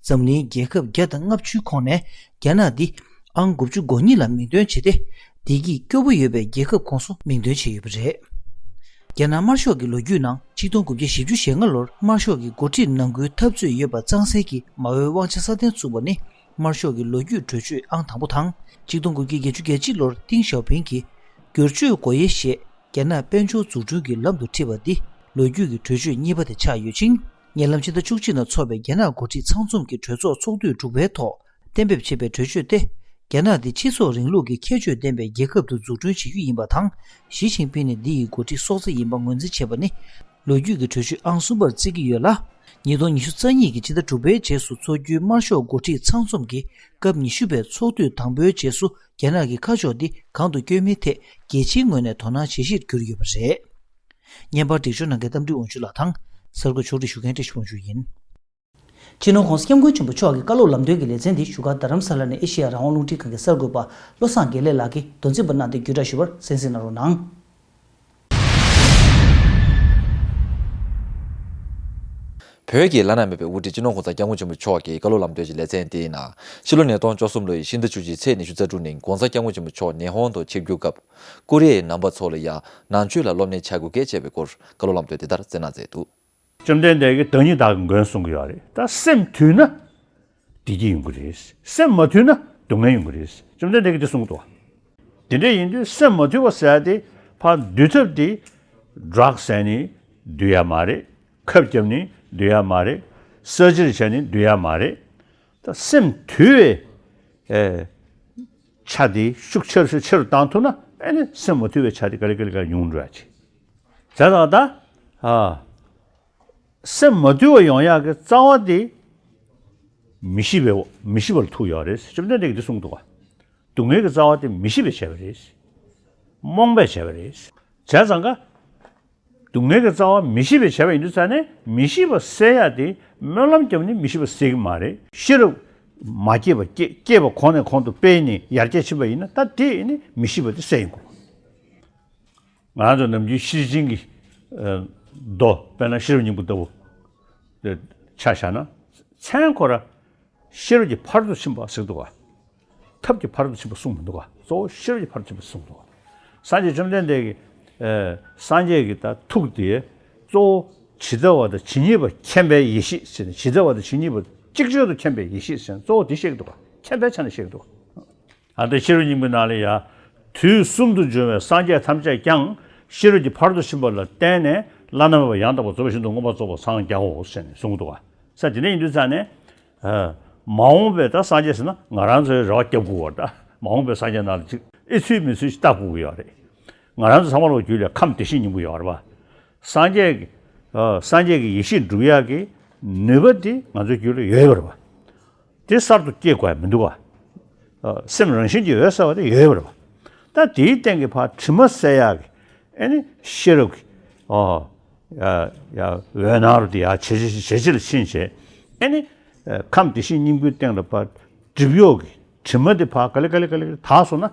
འཛམ་གླིང་རྒྱལ་ཁབ་བརྒྱ་དང་ལྔ་བཅུའི་ཁོངས་ནས་རྒྱ་ནག་འདི་ཨང་དགུ་བཅུ་གོ་གཉིས་ལ་མིང་འདོན་བྱས་ཏེ། བདེ་སྐྱིད་སྐྱོ་པོ་ཡོད་པའི་རྒྱལ་ཁབ་ཁོངས་སུ་མིང་འདོན་བྱས་ཡོད་པ་རེད། རྒྱ་ནག་དམར་ཤོག་གི་ལོ་རྒྱུས་ནང་ཆིག་སྟོང་དགུ་བརྒྱ་བཞི་བཅུ་ཞེ་ལྔ་ལོར་དམར་ཤོག་གི་འགོ་ཁྲིད་ནང་ཁུལ་འཐབ་རྩོད་ཡོད་པ་གཙང་སེལ་གྱིས་མའོའི་དབང་ཆ་སྲ་བརྟན་བཙུགས་པ་ནི་དམར་ཤོག་གི་ལོ་རྒྱུས་གྲོས་ཆོད་ཨང་དང་པོ་དང་། ཆིག་སྟོང་དགུ་བརྒྱ་བརྒྱད་ཅུ་གྱ་གཅིག་ལོར་ཏིང་ཞའོ་ཕིང་གིས་བསྒྱུར་བཅོས་སྒོ་དབྱེ་ཞེས་རྒྱ་ནག་དཔལ་འབྱོར་འཛུགས་སྐྲུན་གྱི་ལམ་དུ་ཁྲིད་པ་འདི་ལོ་རྒྱུས་ཀྱི་གྲོས་ཆོད་གཉིས་པ་དེ་ཆགས་ཡོད་ཅིང་། ཉེ་ལམ་ཕྱི་ཟླ་བཅུ་གཅིག་ནང་འཚོགས་པའི་རྒྱ་ནག་འགོ་ཁྲིད་ཚང་འཛོམས་ཀྱི་གྲོས་ཚོགས་ཚོགས་དུས་དྲུག་པའི་ཐོག་གཏན་འབེབས་བྱས་པའི་གྲོས་ཆོད་དེ། རྒྱ་ནག་འདི་སྤྱི་ཚོགས་རིང་ལུགས་ཀྱི་ཁྱད་ཆོས་ལྡན་པའི་རྒྱལ་ཁབ་ཏུ་འཛུགས་སྐྲུན་བྱེད་རྒྱུ་ཡིན་པ་དང་། ཞི་ཅིན་ཕིང་ནི་འདི་ཡི་འགོ་ཁྲིད་སྲོག་རྩ་ཡིན་པ་ངོས་འཛིན་བྱས་པ་ནི། ལོ་རྒྱུས་ཀྱི་གྲོས་ཆོད་ཨང་གསུམ་པར་བརྩི་གི་ཡོད་ལ། ཉིས་སྟོང་ཉི་ཤུ་རྩ་གཉིས་ཀྱི་ཕྱི་ཟླ་དྲུག་པའི་རྗེས་སུ་འཚོགས་རྒྱུའི་དམར་ཤོག་འགོ་ཁྲིད་ཚང་འཛོམས་ཀྱི་སྐབས་ཉི་ཤུ་པའི་ཚོགས་དུས་དང་པོའི་རྗེས་སུ་རྒྱ་ནག་གི་ཁ་ཕྱོགས་འདི་གང་དུ་བསྐྱོད་མིན་ཐད་རྒྱལ་སྤྱིའི་ངོས་ནས་དོ་སྣང་བྱེད་གཞིར་གྱུར་ཡོད་པ་རེད། བརྙན་པར་སྒྲིག་སྦྱོར་གནང་མཁན་རྟ་མགྲིན་དབང་ཕྱུག་ལགས་དང་། གསར་འགོད་ཕྱོགས་སྒྲིག་ཞུ་མཁན་བཀྲ་ཤིས་དབང་ཕྱུག་ཡིན། སྤྱི་ནོར་༸གོང་ས་༸སྐྱབས་མགོན་ཆེན་པོ་མཆོག་གི་བཀའ་སློབ་ལམ་སྟོན་གྱི་ལེ་ཚན་འདི་བཞུགས་སྒར་རྡ་རམ་ས་ལ་ནས་ཨེ་ཤེ་ཡ་རང་དབང་རླུང་འཕྲིན་ཁང་གི་གསར་འགོད་པ་བློ་བཟང་དགེ་ལེགས་ལགས་ཀྱིས་མདོ་འཛིན་པ་གནང་སྟེ་བརྒྱུད་བསྒྲགས་ཞུ་བར་གསན་གཟིགས་གནང་རོགས་གནང་། བོད་ཀྱི་བླ་ན་མེད་པའི་དབུ་ཁྲིད་སྤྱི་ནོར་༸གོང་ས་༸སྐྱབས་མགོན་ཆེན་པོ་མཆོག་གི་བཀའ་སློབ་ལམ་སྟོན་གྱི་ལེ་ཚན་དེའི་ནང་། ཕྱི་ལོ་ཉིས་སྟོང་བཅུ་གསུམ་ལོའི་ཕྱི་ཟླ་བཅུ་གཅིག་ཚེས་ཉི་ཤུ་རྩ་དྲུག་ཉིན་༸གོང་ས་༸སྐྱབས་མགོན་ཆེན་པོ་མཆོག་ཉི་ཧོང་དུ་ཆིབས་བསྒྱུར་སྐབས། ཀོ་རི་ཡའི་ནང་པ་ཚོ་ལ་ཡང་ནང་ཆོས་ལ་སློབ་གཉེར་བྱ་དགོས་གལ་ཆེ་བའི་སྐོར་བཀའ་སློབ་ལམ་སྟོན་དེ་ལྟར་སྩལ་གནང་མཛད་འདུག། བཅོམ་ལྡན་འདས་ཀྱིས་བདག་ཉིད་བདག་གི་མགོན་གསུང་གི་ཡོད་རེད། ད་སེམས་དུལ་ན་བདེ་སྐྱིད་ཡོང་གི་རེད། སེམས་མ་དུལ་ན་སྡུག་བསྔལ་ཡོང་གི་རེད། བཅོམ་ལྡན་འདས་ཀྱིས་འདི་གསུངས་འདུག། དེ་འདྲ་ཡིན་དུས་སེམས་མ་དུལ་བ་ཟེར་ཡ་དེ་ཕར་འདུལ་ཐབས་དེ་ཌྲག་ཟས་ནས་འདུལ་ཡ་མ་རེད། ཁབ་བརྒྱབ་ནས་འདུལ་ཡ་མ་རེད། ས་ཇིར་བྱས་ནས་འདུལ་ཡ་མ་རེད། ད་སེམས་དུལ་བའི་ཨེ་ཆ་དེ་ཤུགས་ཆེ་རུ་ཆེ་རུ་བཏང་ཐུབ་ན། ཨེ་ནི་སེམས་མ་དུལ་བའི་ཆ་དེ་ག་ལེ་ག་ལེ་ག་ལེ་ཉུང་འགྲོ་ཡ་ཆེ། བྱས་ཙང་ད་ཨ། སེམས་མ་དུལ་བ་ཡོང་ཡག་གི་རྩ་བ་དེ་མི་ཤེས་པའི་འོ་མི་ཤེས་པ་ལ་ཐུག་ཡོད་རེད། བཅོམ་ལྡན་འདས་ཀྱིས་འདི་གསུངས་འདུག་ག། སྡུག་བསྔལ་གྱི་རྩ་བ་དེ་མི་ཤེས་པས་བྱས་པ་རེད། རྨོངས་པས་བྱས་པ་རེད། བྱས་ཙང་ཀ། སྡུག་བསྔལ་གྱི་རྩ་བ་མི་ཤེས་པས་བྱས་པ་ཡིན་དུས་ཙང་ནས་མི་ཤེས་པ་སེལ་ཡག་དེ་སྨོན་ལམ་བརྒྱབ་ནས་མི་ཤེས་པ་སེལ་གྱི་མ་རེད། ཤེས་རབ་མ་སྐྱེས་པ་སྐྱེ་སྐྱེས་པ་གོང་ནས་གོང་དུ་སྤེལ་ནས་ཡར་རྒྱས་ཕྱིན་པ་ཡིན་ན། ད་དེ་ནི་མི་ཤེས་པ་དེ་སེལ་ཡོང་གི་རེད། ང་རང་ཚོ་ནམ་རྒྱུན་ཤེར་ཕྱིན་གྱི་ཨ་མདོ་དཔེར་ན་ཤེས་རབ་སྙིང་པོ་ལྟ་བུ་དེ་ཆ་བཞག་ན། མཚན་ཁོ་ར་ཤེས་རབ་ཀྱི་ཕ་རོལ་ཏུ་ཕྱིན་པ་ཟེར་འདུག་ག། ཐབས་ཀྱི་ཕ་རོལ་ཏུ་ཕྱིན་པ་གསུངས་མི་འདུག་ག། གཙོ་བོ་ཤེས་རབ་ཀྱི་ཕ་རོལ་ཏུ་ཕྱིན་པ་གསུངས་འདུག་ག། སངས་རྒྱས་བཅོམ་ལྡན་འདས་ཀྱི་ཨ་སངས་རྒྱས་ཀྱི་ད་ཐུགས་དེ་གཙོ་བོ་ཇི་ལྟ་བ་དང་ཇི་སྙེད་པ་མཁྱེན་པའི་ཡེ་ཤེས་ཟེར་ནས། ཇི་ལྟ་བ་དང་ཇི་སྙེད་པ་གཅིག་ཆར་དུ་མཁྱེན་པའི་ཡེ་ཤེས་ཟེར་ནས་གཙོ་བོ་དེ་བཤད་ཀྱི་འདུག་ག། མཁྱེན་པའི་ཆ་ནས་བཤད་ཀྱི་འདུག་ག། ཨ་ནི་ཤེས་རབ་སྙིང་པོའི་ནང་ལ་ཡ། དུས་གསུམ་དུ་འབྱུང་བའི་སངས་རྒྱས་ཐམས་ཅད་ཀྱང་ཤེས་རབ་ཀྱི་ཕ་རོལ་ཏུ་ཕྱིན་པ་ལ་བརྟེན་ནས་བླ་ན་མེད་པ་ཡང་དག་པར་རྫོགས་པའི་ཞིང་དུ་མངོན་པར་རྫོགས་པར་སངས་རྒྱའོ་ཟེར་ནས་གསུངས་འདུག་ག། ས་དེ་འདྲ་ཡིན་དུས་ཙང་ནས། ཨ། མ་འོངས་པའི་ད་སངས་རྒྱས་ཟེར་ན་ང་རང་ཚོའི་རེ་བ་རྒྱབ་དགོས་པ་རེད། ད་མ་འོངས་པའི་སངས་རྒྱས་ནང་ལ་ཅིག་ཨེ་ཚུད་མི་ཚུད་ཅིག་བལྟ་དགོས་ཀྱི་ཡོད་རེད། ང་རང་ཚོ་ཚང་མ་ལོ་རྒྱུས་ལ་ཁམས་བདེ་གཤེགས་སྙིང་པོ་ཡོད་རེད་པ། སངས་རྒྱས་ཀྱི་ཨ་སངས་རྒྱས་ཀྱི་ཡེ་ཤེས་འགྲུབ་ཡག་གི་ནུས་པ་དེ་ང་ཚོའི་རྒྱུད་ལ་ཡོད་པ་རེད་པ། དེ་གསར་དུ་སྐྱེ་དགོས་ཡ་མི་འདུག་ག། ཨ། སེམས་རང་བཞིན་གྱིས་འོད་གསལ་བ་དེ་ཡོད་པ་རེད་པ། ད་དེའི་སྟེང་གི་ཕར་དྲི་མ་སེལ་ཡག་གི་ཨེ་ནི་ཤེས་རབ་ཀྱི་ཨ་ཡ་ཡ་འོད་སྣང་རུ་དེ་ཡར་ཇེ་ཇེ་ཇེ་ཇེ་ཆེ་ལ་ཕྱིན་བྱས། ཨེ་ནི་ཨ་ཁམས་བདེ་གཤེགས་སྙིང་པོའི་སྟེང་ལ་ཕར་སྒྲིབ་གཡོགས་ཀྱི་དྲི་མ་དེ་ཕར་ག་ལེ་ག་ལེ་ག་ལེ་དག་སོང་ན།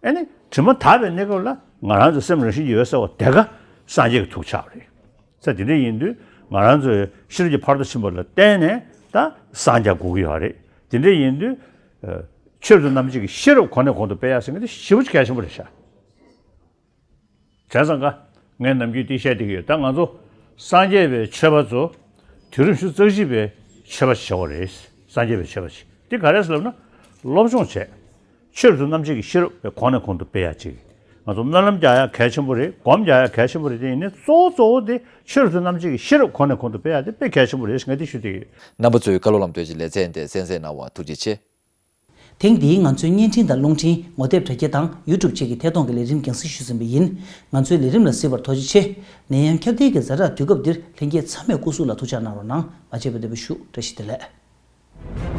ཨེ་ནི་དྲི་མ་དག་པའི་གནས་སྐབས་ལ་ང་རང་ཚོ་སེམས་རང་བཞིན་གྱིས་འོད་གསལ་བ་དེ་ག་སངས་རྒྱས་ཀྱི་ཐུགས་ཆགས་པ་རེད། ས་དེ་འདྲ་ཡིན་དུས་ང་རང་ཚོས་ཤེས་རབ་ཀྱི་ཕ་རོལ་ཏུ་ཕྱིན་པ་ལ་བརྟེན་ནས་ད་སངས་རྒྱ་དགོས་ཀྱི་ཡོད་རེད། དེ་འདྲ་ཡིན་དུས་ཨ་ཆོས་རབ་ཏུ་རྣམ་འབྱེད་ཀྱི་ཤེས་རབ་གོང་ནས་གོང་དུ་སྤེལ་ཡག་ཟེར་མཁན་དེ་ཞེ་པོ་ཅིག་གལ་ཆེན་པོ་རེད་ཤག། བྱས་ཙང་ཀ་ངས་ནམ་རྒྱུན་དེ་བཤད་བསྡད་ཀྱི་ཡོད། ད་ང་ཚོ་སངས་རྒྱས་པའི་ཆོས་པ་ཚོ་དུས་རབས་ཉི་ཤུ་རྩ་གཅིག་པའི་ཆོས་པ་ཞིག་བྱེད་དགོས་རེད། སངས་རྒྱས་པའི་ཆོས་པ་ཞིག་དེ་ག་རེ་ཟེར་ལབ་ན། སློབ་སྦྱོང་བྱས། ཆོས་རབ་ཏུ་རྣམ་འབྱེད་ཀྱི་ཤེས་རབ་དཔེ་གོང་ནས་གོང་དུ་སྤེལ་ཡག་ཅིག། ང་ཚོ་སྨོན་ལམ་རྒྱག་ཡག་གལ་ཆེན་པོ་རེད། སྒོམ་རྒྱག་ཡག་གལ་ཆེན་པོ་རེད། དེ་ཡིན་ནའི་གཙོ་བོ་གཙོ་བོ་དེ་ཆོས་རབ་ཏུ་རྣམ་འབྱེད་ཀྱི་ཤེས་རབ་གོང་ནས་གོང་དུ་སྤེལ་ཡག་དེ་དཔེ་གལ་ཆེན་པོ་རེད་ཟེར་ངས་དེ་ཞུ་བསྡད་ཀྱི་ཡོད། རྣམ་པ་ཚོས་བཀའ་སློབ་ལམ་སྟོན་གྱི་ལེ་ཚན་དེ་གསན་གཟིགས་གནང་བར་ཐུགས་རྗེ་ཆེ། ཐེངས་འདིའི་ང་ཚོའི་བརྙན་འཕྲིན་དང་རླུང་འཕྲིན། ངོ་དེབ་དྲ་རྒྱ་དང་ཡུ་ཊུབ་བཅས་ཀྱི་ཐད་གཏོང་གི་ལས་རིམ་རྒྱང་སྲིང་ཞུས་ཟིན་པ་ཡིན། ང་ཚོའི་ལས་རིམ་ལ་གཟིགས་པར་ཐུགས་རྗེ་ཆེ། ནད་ཡམས་ཁྱབ་གདལ་གྱི་ཛ་དྲག་དུས་སྐབས་འདིར་ལྷན་རྒྱས་ཚང་མས་སྐུ་གཟུགས་ལ་ཐུགས་ཅག་གནང་རོགས་གནང་། མ་བརྗེད་པར་བདེ་པོ་བཞུགས། བཀྲ་ཤིས་བདེ་ལེགས།